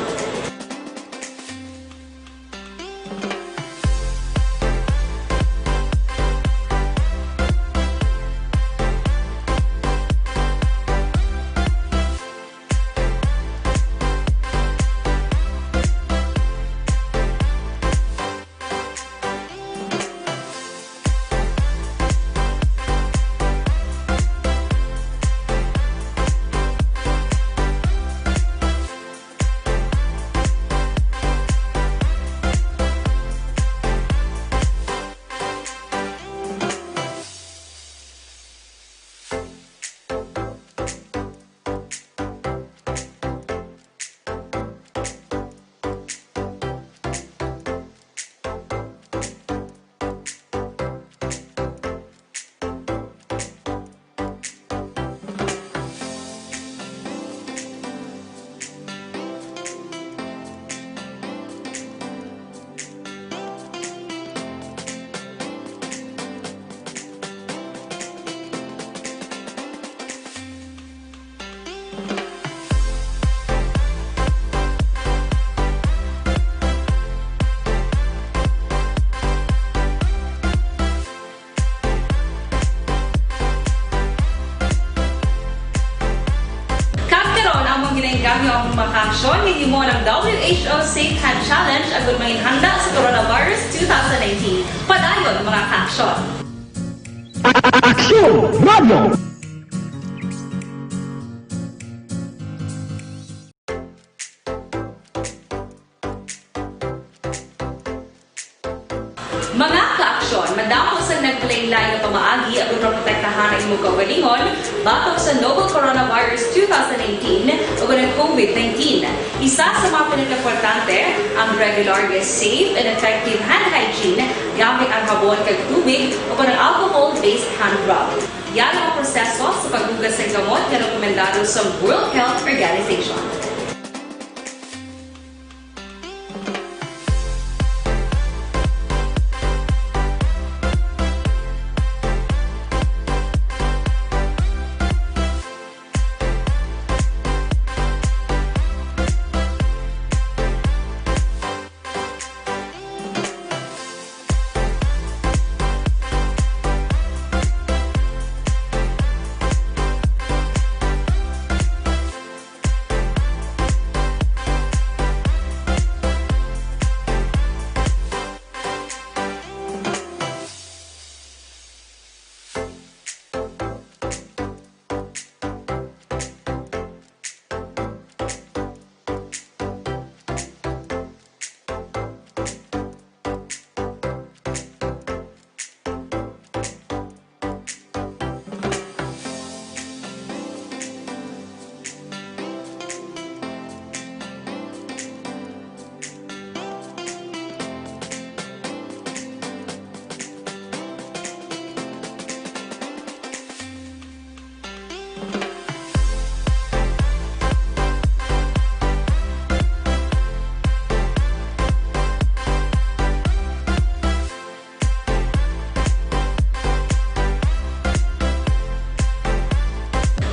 Kag karon, among ginainggam ang mga ka-aksyon nga himo ang W H O Safe Hand Challenge agud mangin handa sa coronavirus two thousand nineteen. Padayon, mga ka-aksyon. Aksyon Radio! Mga ka-aksyon, madamo sang naglain-lain nga pamaagi aron maprotektahan ang imo kaugalingon batok sa novel coronavirus two thousand nineteen ug ang COVID nineteen. Isa sa mga pinakaimportante ang regular nga safe and effective hand hygiene gamit ang habon kag tubig o kon ang alcohol-based hand rub. Yara ang proseso sa paghugas sang kamot nga rekomendado sa World Health Organization.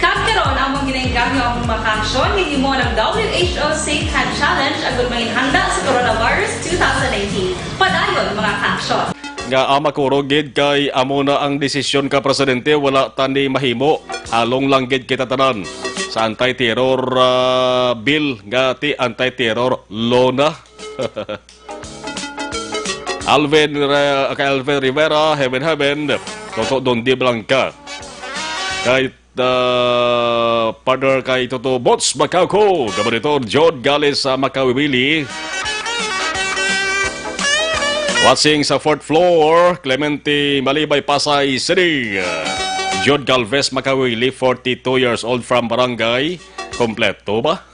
Kag karon, among ginainggam ang mga ka-aksyon nga himo ang W H O Safe Hand Challenge agud mangin handa sa coronavirus two thousand nineteen. Padayon, mga ka-aksyon. Nga, ah, makurog gid kay amo na ang desisyon ka presidente, wala tani mahimo. Halong lang gid kita tanan sa anti-terror, ah, bill, nga ti anti-terror law na. Alvin Re-, kay Alvin Rivera, Heaven Heaven, Toto Don Di Blanca. Kay, uh, partner kay Toto Bots Macaco, Gabonitor John Gales sa Makawiwili. Watching sa fourth floor, Clemente Malibay, Pasay City. Jude Galvez Makawili, forty-two years old, from Barangay. Kompleto ba?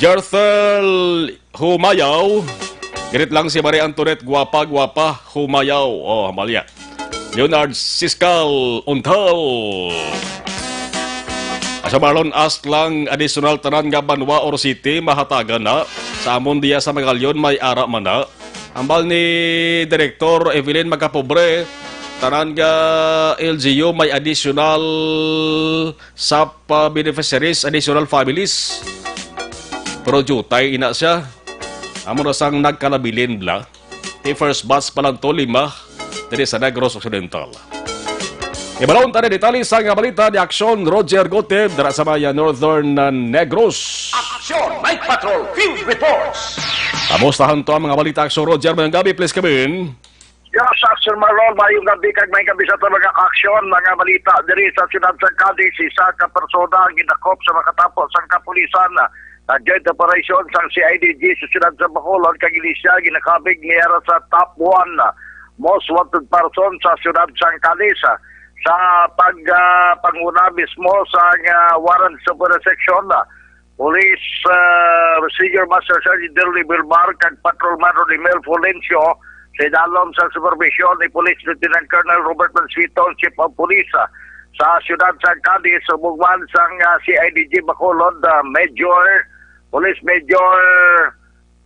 Jerthel Humayaw. Greet lang si Maria Antoinette, guwapa, guwapa, Humayaw. Oh, Amalia. Leonard Siscal Untal. Asa Marlon, ask lang additional tanan nga banwa or city mahatagan na. Sa amon diya sa Magallon may ara man na. Ambal ni Director Evelyn Magapobre, tanan nga L G U may additional sa pa beneficiaries, additional families. Pero jutay ina siya. Amo na sang nagkalabilin bla. Ti first batch pa lang to, lima, diri sa Negros Occidental. Ibalon tani detalye sa nga balita ni Aksyon Roger Goteb dira sa may Northern, uh, Negros. Action Night Patrol Field Reports. Kamustahan to ang mga balita, Aksyon Roger? Mayong gabi, please come in. Yes, Action Marlon, mayong gabi kag may gabi sa mga aksyon, mga balita diri sa siyudad sa Cadiz. Isa ka persona ang gidakop sa makatapo sang kapulisan. Nag-joint operation sang C I D G sa siyudad sa Bacolod kag ini siya ginakabig niya sa top one most wanted person sa siyudad sang Cadiz. Sa pag, ah, panguna mismo sa, ah, warrant of section, ah, Police, ah, Senior Master Sergeant Derly Bilbar kag Patrolman Rodimel Fulgencio sa idalom sa supervision ni Police Lieutenant Colonel Robert Mansito, Chief of Police, ah, sa siyudad sa Cadiz, subong man sang, ah, C I D G Bacolod, ah, Major, Police Major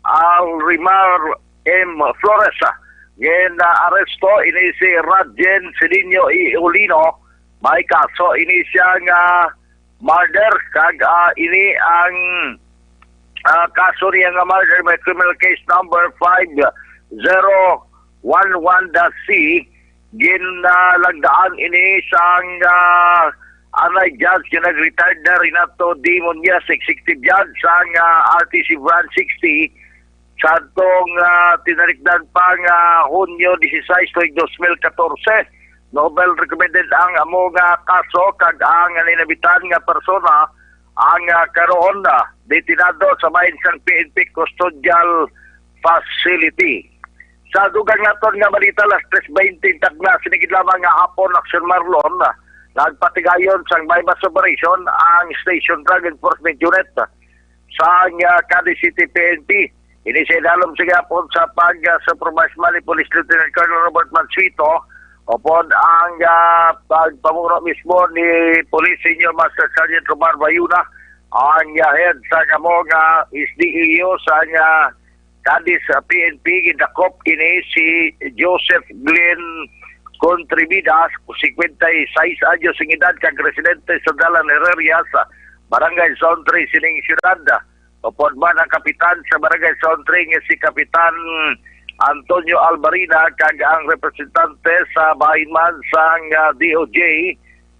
Alrimar M Flores. Gin-aresto ini si Radjen Silinio Iulino, may kaso ini siya nga murder, kag, ah, ini ang, ah, kaso niya nga murder may criminal case number five zero one one dash C. Ginalagdaan ini sang, ah, anay judge nga nag-retired na, Renato D. Muñoz, executive judge sang, ah, R T C Branch sixty, sa atong, ah, tinalikdan pa nga Hunyo disisais, tuig dos mil katorse. Novel recommended ang amo nga kaso, kag ang ninabitan nga persona ang, ah, karon, ah, detenado sa bahin sang P N P custodial facility. Sa dugang naton nga balita, alas tres bente tagna sini gid lamang nga hapon, Action Marlon, nagpatigayon sang buy-bust operation ang Station Drug Enforcement Unit sang, ah, Cadiz City P N P. Ini sa idalom sa gihapon sa pag, ah, supervise man ni Police Lieutenant Colonel Robert Mansueto, upod ang, ah, pagpamuno mismo ni Police Senior Master Sergeant Romar Bayuna, ang, ah, head sa kamo nga S D E U sa, ah, Cadiz, ah, P N P. Gidakop ini si Joseph Glenn Contribida, singkwenta y seis anyos ang edad, kag residente sa Dalan Herreria sa Barangay Zone three sining siyudad. Upod man ang kapitan sa Barangay Zone three nga si Kapitan Antonio Albarina kag ang representante sa bahin man sang, ah, D O J,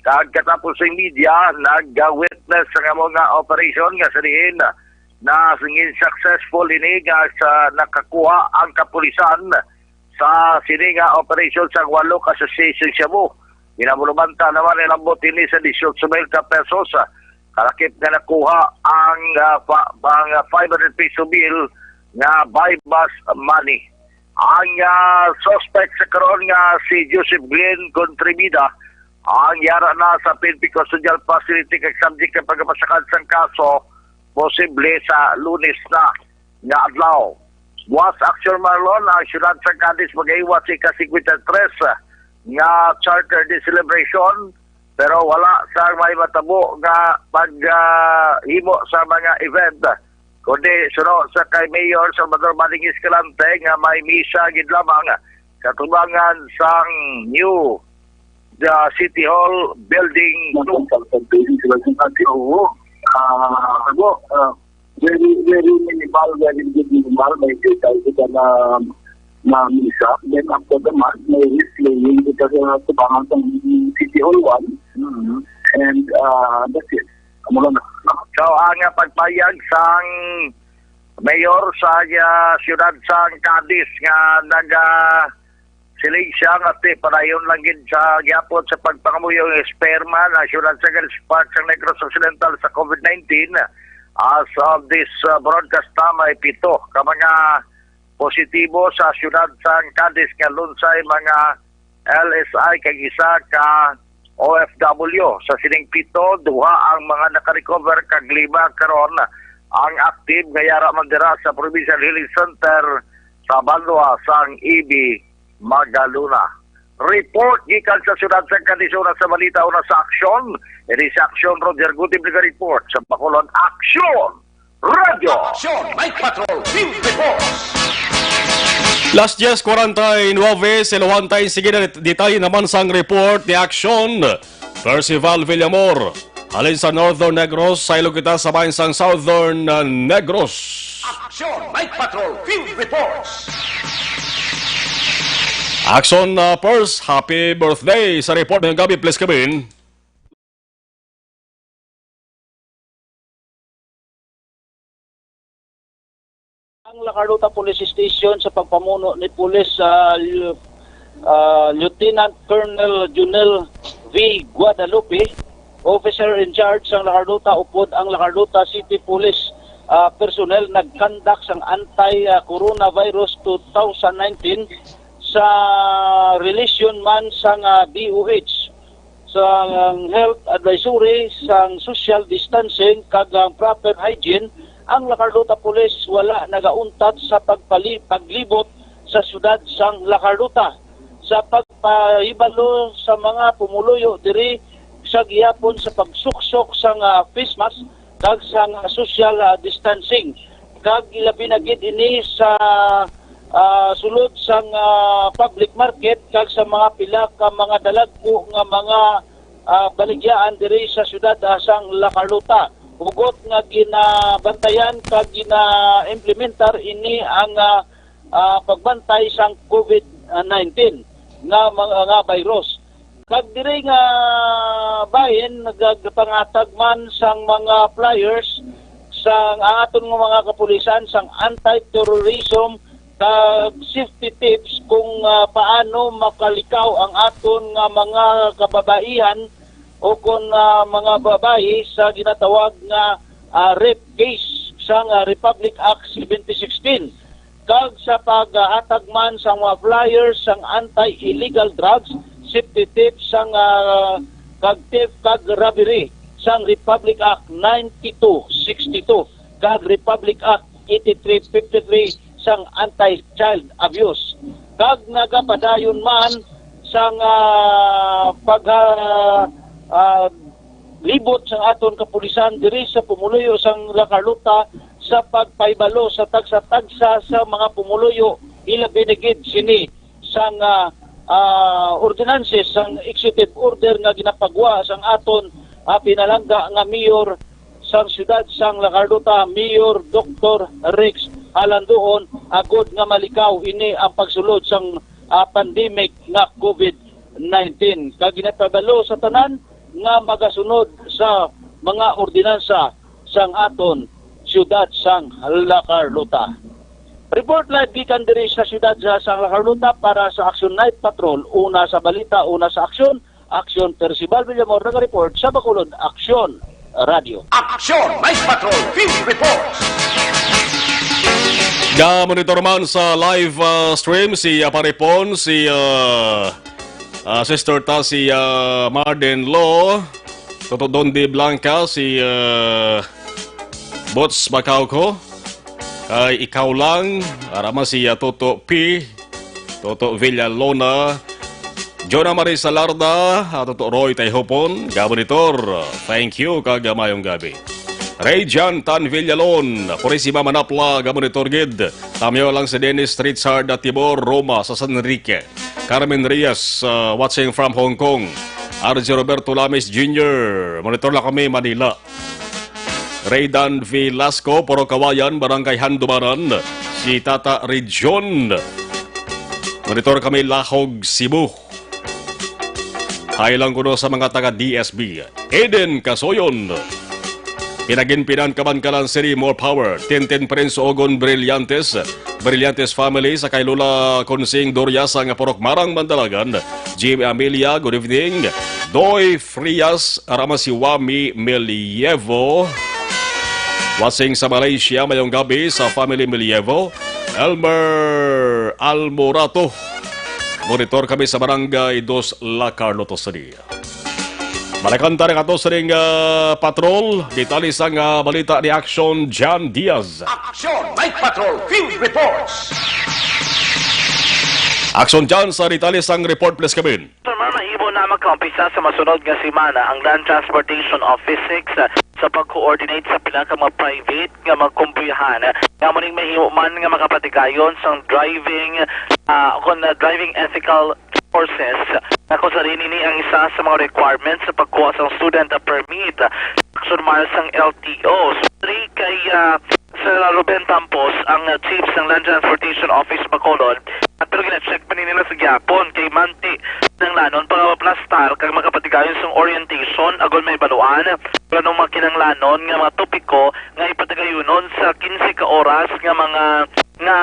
kag katapos ang media nag-witness sa amo nga operation nga sa diin na naging successful ini nga sa nakakuha ang kapulisan sa sini nga operation sa walo ka sachet sang shabu. Ginamulumanta naman ang ambot ini sa dieciocho mil ka pesos. Kalakip nga nakuha ang, ah, pa, ang, ah, five hundred peso bill nga buy-bust money. Ang, ah, suspect sa karon nga si Joseph Glenn Contribida, ang yara na sa P N P Custodial Facility kag subject sa pagpasakad sang kaso, posible sa Lunes na nga adlaw. Buwas, Action Marlon, ang siyudad sa Cadiz magaiwas sa ika-singkwenta y tres nga Charter Day celebration, pero wala sa may matabo nga pag, ah, himo sa mga event, kundi suno sa kay Mayor Salvador Manning Escalante nga may misa gid lamang katubangan sang new, the City Hall building. Nagpapagpagpagpagpag sila sa Cadiz. Oo. Ah, ano, ah, very, very minimal, very good minimal. May kita kita na, na misa. Then after the mass, may wreath laying kita sa tubangan sa City Hall one. Mhm. And, ah, that's it. Amo lang na. So, ang, ah, pagpayag sang mayor sa, ah, siyudad sang Cadiz nga naga siling siya nga ti padayon lang gid sa gihapon sa pagpangamuyo ang chairman ang siyudad sa Cadiz, part sa Negros Occidental sa COVID nineteen. As of this, ah, broadcast na may pito ka mga Positibo sa siyudad sang Cadiz nga lunsay mga L S I kag isa ka O F W. Sa sining pito, duha ang mga nakarecover kag lima karon ang active nga yara man dira sa Provincial Healing Center sa banwa sang E B Magalona. Report gikan sa siyudad sa Cadiz, una sa balita, una sa aksyon. Ini sa aksyon, Roger Gutib nag-report sa Bacolod. Aksyon! Radyo! Aksyon! Night Patrol Field Reports! Las diez cuarenta y nueve, siluhan ta ini. Sige na, det-, detalye naman sang report ni Aksyon Percival Villamor. Halin sa Northern Negros, saylo kita sa bahin sang Southern, uh, Negros. Aksyon! Night Patrol Field Reports! Aksyon, uh, Pers, happy birthday sa report ngayong gabi, please come in. Ang La Carlota Police Station sa pagpamuno ni Police, ah, Lieu-, ah, Lieutenant Colonel Junel V Guadalupe, officer in charge sang La Carlota, upod ang La Carlota City Police, ah, personnel nagkandak sang anti, ah, coronavirus two thousand nineteen sa relation man sang, ah, D O H. Sang health advisory, sang social distancing, kag ang proper hygiene, ang La Carlota Police wala nagauntat sa pagpali-, paglibot sa siyudad sang La Carlota. Sa pagpahibalo sa mga pumuluyo diri sa gihapon sa pagsuksok sang, ah, face mask kag sang, ah, social, ah, distancing, kag ilabi na gid ini sa, ah, sulod sang, ah, public market kag sa mga pila ka mga dalagku nga mga, ah, baligyaan diri sa siyudad, ah, sang La Carlota. Hugot nga ginabantayan kag gina-implementar ini ang, ah, ah, pagbantay sang COVID nineteen nga mga, nga virus. Kag diri nga bahin nagapanghatag man sang mga flyers sang aton nga mga kapulisan sang anti-terrorism kag safety tips kung, ah, paano makalikaw ang aton nga mga kababaihan o kon, ah, mga babayi sa ginatawag nga, ah, rape case sang, ah, Republic Act seventy sixteen. Kag sa paghatag man sang mga flyers sang anti-illegal drugs, safety tips sang, ah, kag theft kag robbery sang Republic Act ninety-two sixty-two kag Republic Act eighty-three fifty-three sang anti-child abuse. Kag nagapadayon man sang, ah, pag, ah, ah, libot sang aton kapulisan diri sa pumuluyo sang La Carlota sa pagpahibalo sa tagsa-tagsa sa mga pumuluyo, ilabi na gid sini sang, ah, ah, ordinances sang executive order nga ginapagwa sang aton, ah, pinalangga nga mayor sang siyudad sang La Carlota, Mayor Doktor Rex Alandoon, agod nga malikaw ini ang pagsulod sang, ah, pandemic nga COVID nineteen. Kag ginapabalo sa tanan nga magasunod sa mga ordinansa sang aton siyudad sang La Carlota. Report live gikan diri sa siyudad sa, sang La Carlota para sa Action Night Patrol. Una sa balita, una sa aksyon, Aksyon Percival Villamor nag-report sa Bacolod Aksyon Radio. Aksyon Night Patrol Field Reports. Ga-monitor man sa live, ah, stream si, ah, Paripon, si, ah, ah, sister ta si, ah, Marden Law, Toto Dondi Blanca, si, ah, Bots Bacauco, kay ikaw lang, ara man si, ah, Toto P, Toto Villalona, Jonah Marie Salarda, ah, Toto Roy Tayhopon, ga-monitor. Thank you, kag, ah, mayong gabi. Ray Jan Tan Villalon, Purisima Manapla, ga-monitor gid. Tamyo lang si Dennis Richard at Tibor Roma sa San Enrique. Carmen Reyes, uh, watching from Hong Kong. R J Roberto Lamis Junior, monitor lang kami, Manila. Raydan Velasco, Puro Kawayan, Barangay Handumanan. Si Tata Region, monitor kami, Lahog, Cebu. Hi lang kuno sa mga taga D S B. Eden Kasoyon. Pinaginpinan, Kabankalan City, more power. Tintin Prince Ogon Brillantes, Brillantes family, sa kay Lola Consing Doriasa nga Purok Marang, Mandalagan. Jimmy Amelia, good evening. Doy Frias, ara man si Wami Melievo. Watching sa Malaysia, mayong gabi sa family Melievo. Elmer Almorato. Monitor kami sa Barangay Dos La Carlota City. Balikan ta rin ato sa ring, ah, patrol. Detalye sang, ah, balita ni Action John Diaz. Action Night Patrol Field Reports. Action John, sa detalye sang report, please, come in. Sir Mar, mahimo na magkaumpisa sa masunod nga semana ang Land Transportation Office six, ah, sa pag-coordinate sa pila ka mga private nga mga kumpiyahan nga amo ning mahimo man nga makapatigayon sang driving, ah, kon, ah, driving ethical courses, nga kung sa rin ini ang isa sa mga requirements sa pagkuha sang student permit. Action Mar, sang L T O. Sorry kay, ah, Sir Ruben Tampos, ang, uh, chief sang Land Transportation Office Bacolod, pero gina-check pa ni nila sa gyapon kay manti kinahanglanon para maplastar kag makapatigayon sang orientation, agod may baluan kung anong mga kinahanglanon nga mga topiko nga ipatagayunon sa quince ka oras nga mga, nga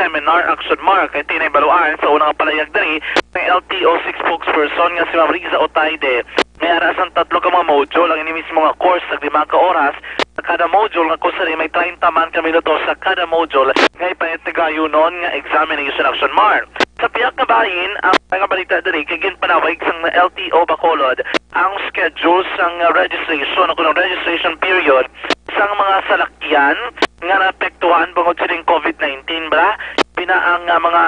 seminar, Action Mar. Kay tinay baluan sa unang palayag diri, ang L T O six spokesperson nga si Ma'am Riza Otaide, may ara sang tatlo ka mga module ang ini mismo nga course, tag lima ka oras sa kada module, nga kung sa may treinta man ka minuto sa kada module nga ipatigayonon nga examination, Action Mar. Sa pihak nga bahin, ang mga balita diri kay ginpanawag sang L T O Bacolod ang schedule sang registration o kung registration period sang mga salakyan nga naapektuhan bangod sining COVID nineteen, bala. Pina ang, ah, mga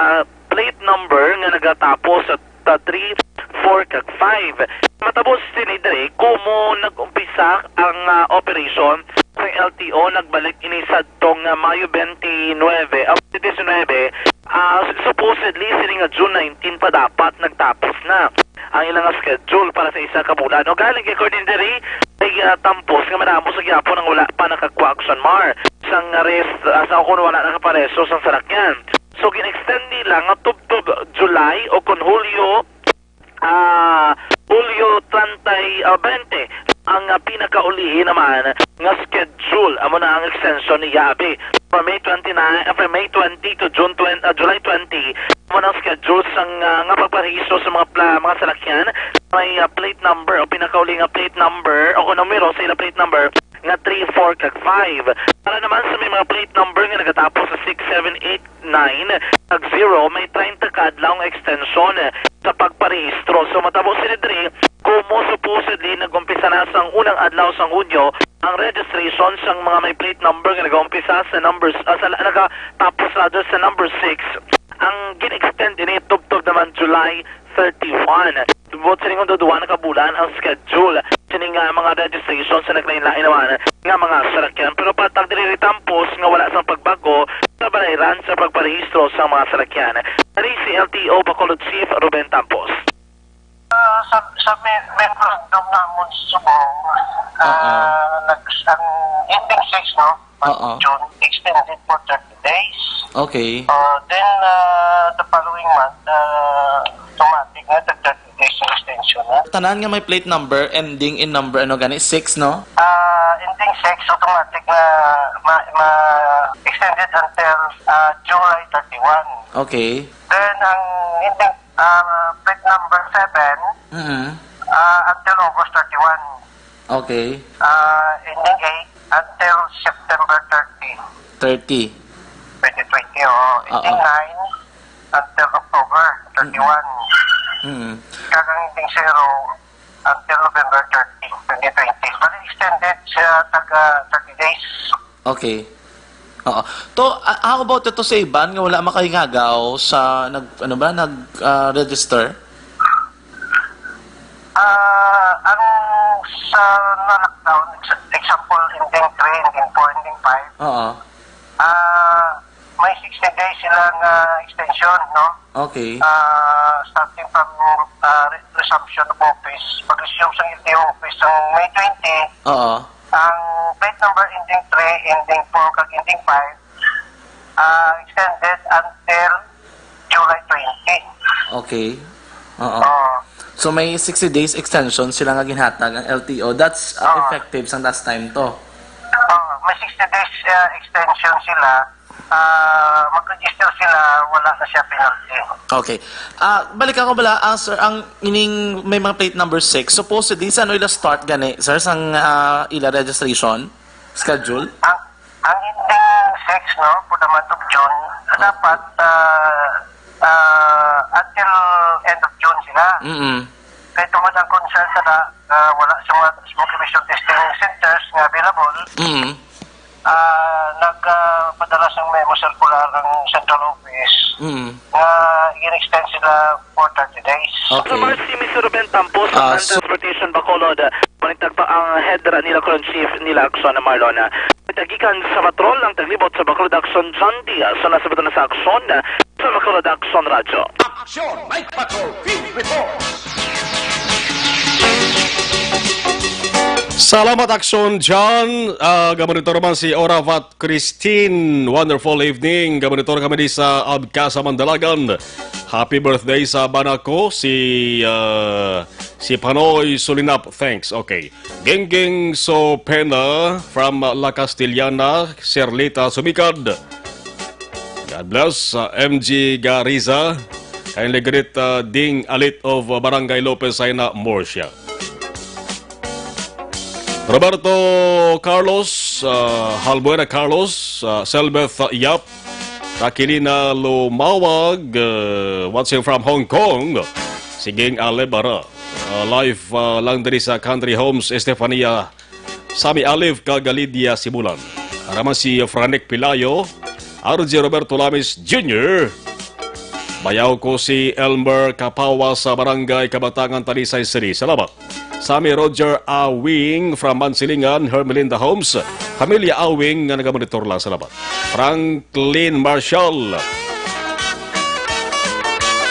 plate number nga nagatapos sa ta three, four, kag five. Matapos sini diri, kumo nag-umpisa ang, ah, operation sa L T O, nagbalik ini sadtong, ah, Mayo twenty-nine, ah, diecinuebe. Ah, supposedly, sini nga June nineteen pa dapat nagtapos na ang ilang schedule para sa isa ka bulan. O galing kay according diri, may, ah, tampos nga madamo sa gyapon ang wala pa nakakuha, Action Mar, sang rest, ah, sa kung wala nakapareso sang salakyan. So, gin-extend nila nga tubtob July o kon Hulyo, ah, Hulyo treinta, ah, twenty ang, ah, pinakaulihi naman nga schedule. Amo na ang extension ni Yabi. From May twenty-nine, ah, from May twenty to June twenty, ah, July twenty, amo na ang schedule sang, ah, nga pagparehistro sa mga pla-, mga salakyan may, ah, plate number o pinakauli nga plate number o kung numero sa ila plate number nga three, four, kag five. Para naman sa may mga plate number nga nagatapos sa six, seven, eight, nine, kag zero, may treinta ka adlaw nga extension sa pagparehistro. So, matabo sini diri, kumo supposedly nag-umpisa na sang unang adlaw sang Hunyo ang registration sang mga may plate number nga nag-umpisa sa numbers, ah, sa, nagatapos rather sa number six. Ang gin-extend ini tubtob naman July thirty-one. Buot sining duha na ka bulan ang schedule sining, ah, mga registration sa naglain-lain naman nga mga salakyan. Pero patag diri ni Tampos nga wala sang pagbag-o sa balayran sa pagparehistro sa mga salakyan. Diri si L T O Bacolod Chief Ruben Tampos. Ah, sa, sa me-, memorandum namon sa Sugong, Oo. ah, nag-, ang ending six, no? Month Oo. June, extended for thirty days. Okay. Uh, then, uh, the following month, uh, automatic nga, tag thirty days yung extension na. Tanan nga may plate number, ending in number, ano gani, six, no? Uh, ending six, automatic na ma-, ma-, extended until, uh, July thirty-one. Okay. Then, ang ending, uh, plate number seven, Mm-hmm. uh, until August thirty-one. Okay. Ah, ending eight until September thirty. Thirty. Twenty twenty, oo. Ending Oo. nine until October thirty-one. Mm. Kag ang ending zero until November thirty, twenty twenty. Bali, extended siya taga thirty days. Okay. Oo. To, a-, how about ito sa iban nga wala makahingagaw sa nag-, ano ba, nag, ah, register? Ah, ang sa na-lockdown, ex-, example, ending three, ending four, ending five, Oo. ah, may sixty days sila nga extension, no? Okay. Ah, starting from, ah, re-, resumption of office, pag-resume sa L T O office sa May twenty, Oo. ang plate number ending three, ending four, kag ending five, ah, extended until July twenty. Okay. Oo. Oo. So, may sixty days extension sila nga ginhatag ang L T O. That's, uh, Oo. effective sang last time to. Oo, may sixty days, uh, extension sila. Ah, mag-register sila, wala na siya penalty. Okay. Ah, balik ako bala, ah, sir, ang ining may mga plate number six, supposedly, sa ano ila start gani, sir, sang, ah, ila registration schedule? Ang, ang ending six, no, for the month of June, Dapat, ah, ah, until end of June sila. Mm-mm. Kay tungod ang concern sa na, ah, wala sa mga smoke emission testing centers nga available, Mm-mm. ah, nagpadala sang memo circular ang central office Mm-mm. nga in-extend sila for thirty days. Okay. Sa Marcy, Mister Ruben Tampos, Ah, Land so Transportation Bacolod. Manitag pa ang head ra nila, karon chief nila, Action Marlon. Tagikan sa patrol ang taglibot sa Bacolod Action, John Diaz, sa nasa na sa Action, sa Bacolod Action Radyo. Action Night Patrol Field Report. Salamat, Action John. Ah, gamonitor man si Oravat Christine. Wonderful evening. Gamonitor kami di sa Abca sa Mandalagan. Happy birthday sa bana ko, si, ah, si Panoy Sulinap. Thanks. Okay. Gingging Sopena from La Castellana, Serlita Sumikad. God bless, uh, M G Gariza. Kindly greet, uh, Ding Alit of, uh, Barangay Lopez, Jaina, Murcia. Roberto Carlos, uh, Halbuena Carlos, uh, Selbeth Yap, Rakilina Lumawag, uh, watching from Hong Kong. Siging Alebara. Uh, live, uh, lang diri sa Country Homes, Estefania Sami Alif kag Lydia Sibulan. Ara man si Franek Pilayo, R J Roberto Lamis Junior. Bayaw ko si Elmer Kapawa sa Barangay Kabatangan, Talisay City. Salamat. Sami Roger Awing from Mansilingan, Hermelinda Homes. Pamilya Awing nga nagamonitor lang. Salamat. Franklin Marshall.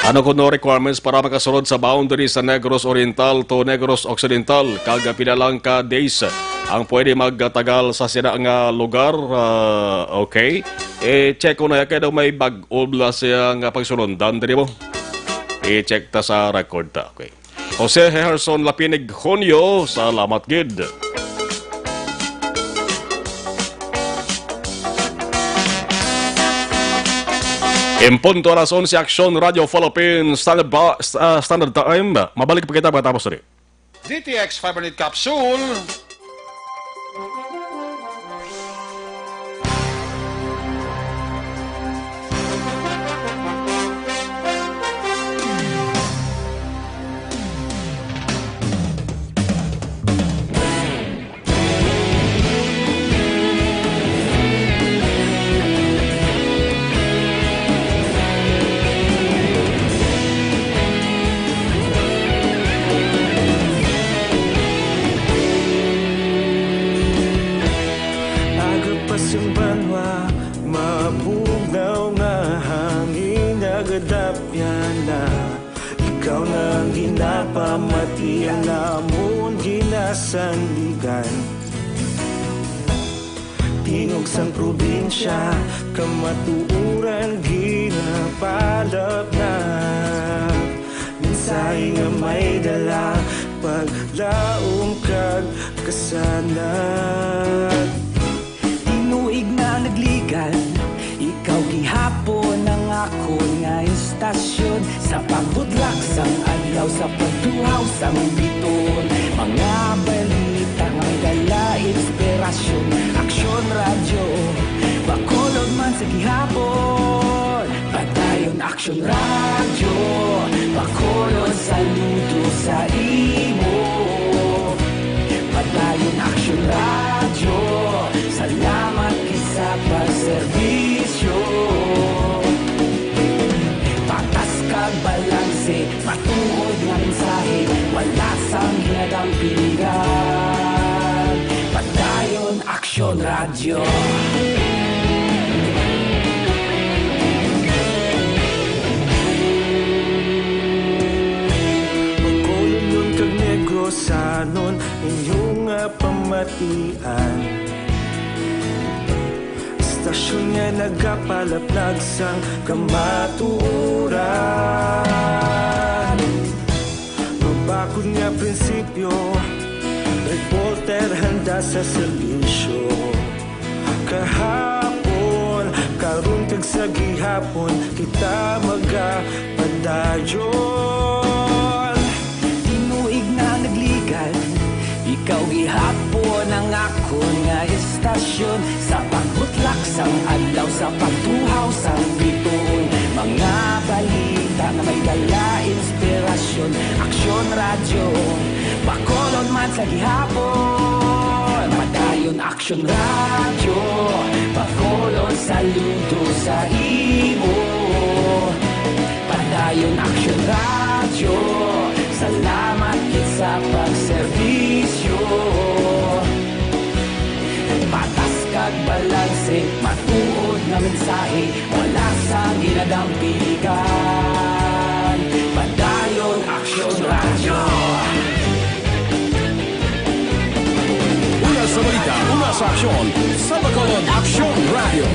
Ano kuno requirements para makasulod sa boundary sa Negros Oriental to Negros Occidental, kag pila lang ka days ang pwede magtagal sa sina nga lugar? Ah, okay. Eh, check ko na kay daw may bag-o bala siya nga pagsulundan diri mo. I-check ta sa record ta. Okay. Jose Herson Lapinig Junio, salamat gid. En punto alas onse, Action Radio Philippines, Standard, ba, ah, Standard Time. Mabalik pa kita matapos diri. D T X five hundred Capsule. Aga pa sing banwa, mabugnaw nga hangin, nagadapyan na. Ikaw na ang ginapamati, ang amon ginasandigan. Tingog sang probinsya, kamatuoran ginapalapnap. Mensahe nga may dala, paglaom kag kasanag. Tinuig na nagligan, ikaw gihapon ang akon nga istasyon. Sa pagbudlak sang adlaw, sa pagtuhaw sang biton, mga balita nga dala inspirasyon. Aksyon Radyo, Bacolod man sa gihapon. Padayon Aksyon Radyo, Bacolod, saludo sa imo. Padayon Aksyon Radyo, salamat gid sa pagserbisyo. Patas kag balanse, matuod nga mensahe, wala sang ginadampingan. Padayon Aksyon Radyo. Bacolodnon kag Negrosanon, inyo nga pamatian. Istasyon nga nagapalaplag sang kamatuoran. Mabakod nga prinsipyo, reporter handa sa serbisyo. Kahapon, karon kag sa gihapon, kita magapadayon. Tinuig na nagligan, ikaw gihapon ang akon nga istasyon. Sa pagbutlak sang adlaw, sa pagtuhaw sang bituon, Nga balita nga may dala inspirasyon, Aksyon Radyo, Bacolod man sa gihapon. Padayon Aksyon Radyo, Bacolod saludo sa imo. Padayon Aksyon Radyo, salamat gid sa pagserbisyo. Patas kag balanse, matuod nga mensahe, wala sang ginadampigan. Padayon Aksyon Radyo. Una sa balita, una sa aksyon, sa Bacolod Aksyon Radyo.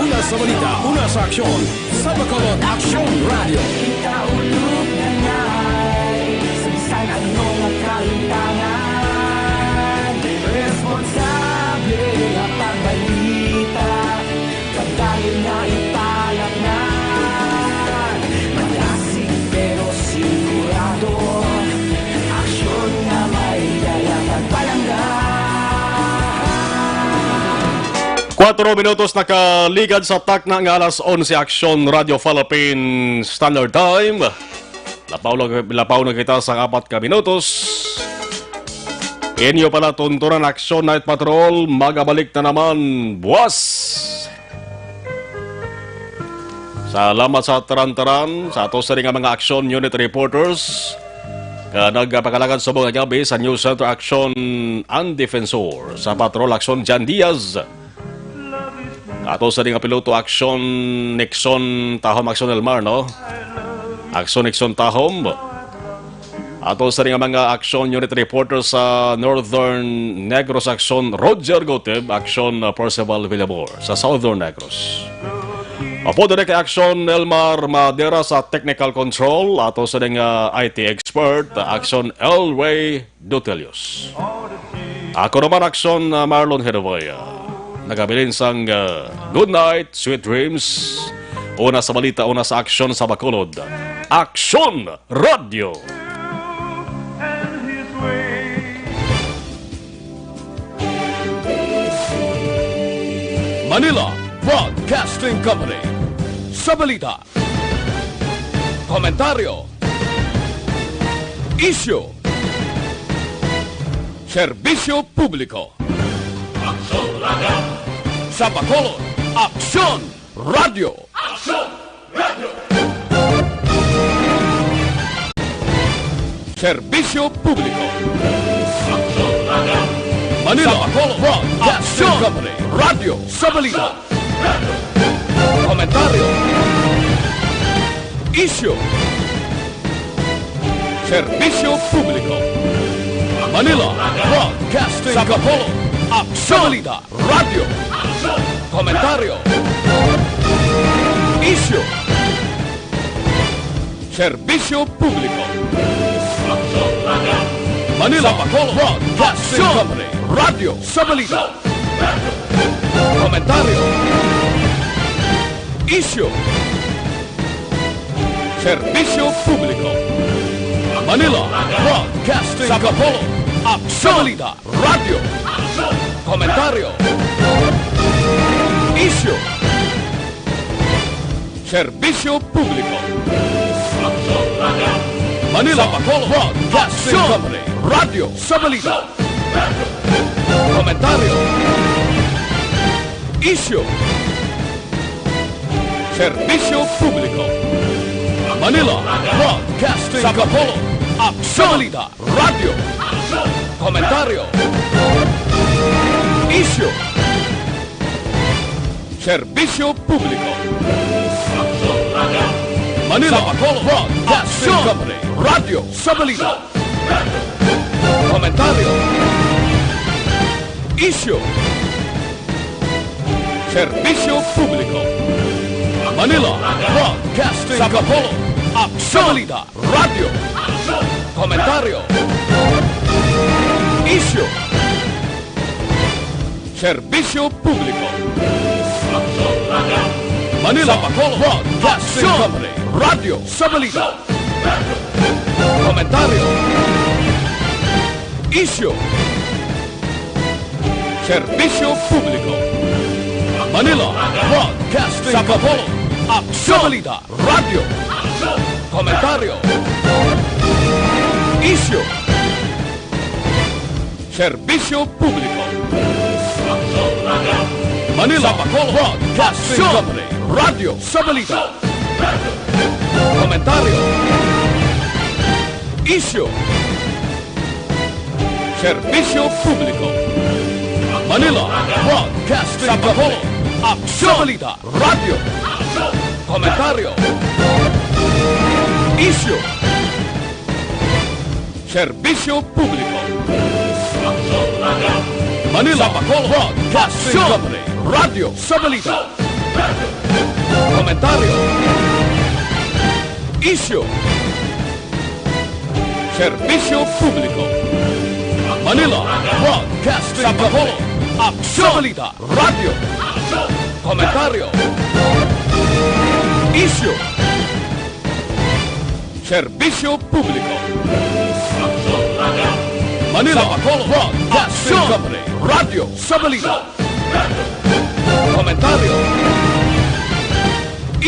Una sa balita, una sa aksyon, sa Bacolod Aksyon Radyo. Kita ulog na ngay, sa bisan ano nga kahintangan, responsable nga pagbalita, padayon nga ipalaknad, madasig pero sigurado, aksyon nga may dala kag palangga. Kuwatro minutos nakaligad sa takna nga alas onse, Aksyon Radyo Philippine Standard Time. Lapaw, lag-, lapaw na kita sa apat ka minutos. Inyo pala tuntunan, Aksyon Night Patrol, magabalik na naman buwas. Salamat sa taran-taran, sa ato sa nga mga Aksyon Unit Reporters nga nagpakalagad subong nga gab-i sa News Center Aksyon and Defensor, sa Patrol Aksyon Jan Diaz. Ato sa nga piloto, Aksyon Nixon Tahom, Aksyon Elmar, no? Aksyon Nixon Tahom. Ato sa nga mga Aksyon Unit Reporter sa Northern Negros, Aksyon Roger Goteb, Aksyon, uh, Percival Villamor sa Southern Negros. Apo diri kay Aksyon Elmar Madera sa Technical Control, ato sa nga I T expert, Aksyon Elway Dutelius. Ako naman, Aksyon, uh, Marlon Herevaya. Nagabilin sang, uh, good night, sweet dreams. Una sa balita, una sa aksyon sa Bacolod. Aksyon Radyo. Manila Broadcasting Company. Sa balita, komentaryo, isyu, serbisyo publiko. Aksyon Radyo. Sa Bacolod, Aksyon Radyo. Aksyon Radyo. Serbisyo publiko. Aksyon Radyo. Manila, sa Bacolod, Broadcasting Company. Radyo sa balita. Komentaryo. Isyu. Serbisyo publiko. Manila Broadcasting Company. Aksyon. Balita. Radyo. Komentaryo. Isyu. Serbisyo publiko. Manila Broadcasting Company. Radyo sa balita. Komentaryo. Isyu. Serbisyo publiko. Manila Broadcasting Company. Aksyon. Balita. Radyo. Komentaryo. Isyu. Serbisyo publiko. Manila Broadcasting Company. Radyo sa balita. Komentaryo. Isyu. Serbisyo publiko. Manila Broadcasting Company. Aksyon. Balita. Radyo. Komentaryo. Isyu. Serbisyo publiko. Manila Broadcasting Company. Radyo sa balita. Komentaryo. Isyu. Serbisyo publiko. Manila Broadcasting Company. Aksyon. Balita. Radyo. Komentaryo. Isyu. Serbisyo publiko. Manila Broadcasting Company. Radyo sa balita. Komentaryo. Isyu. Serbisyo publiko. Manila Broadcasting Company. Aksyon! Balita, radyo, komentaryo, isyu, serbisyo publiko. Manila Broadcasting Company. Radyo sa balita, komentaryo, isyu, serbisyo publiko. Manila Broadcasting Company. Aksyon! Balita, radyo, komentaryo, isyu, serbisyo publiko. Manila Broadcasting Company. Radyo sa balita, komentaryo, isyu, serbisyo publiko. Manila Broadcasting Company. Aksyon! Balita, radyo, komentaryo, isyu, serbisyo publiko. Manila Broadcasting Company. Radyo sa balita, komentaryo,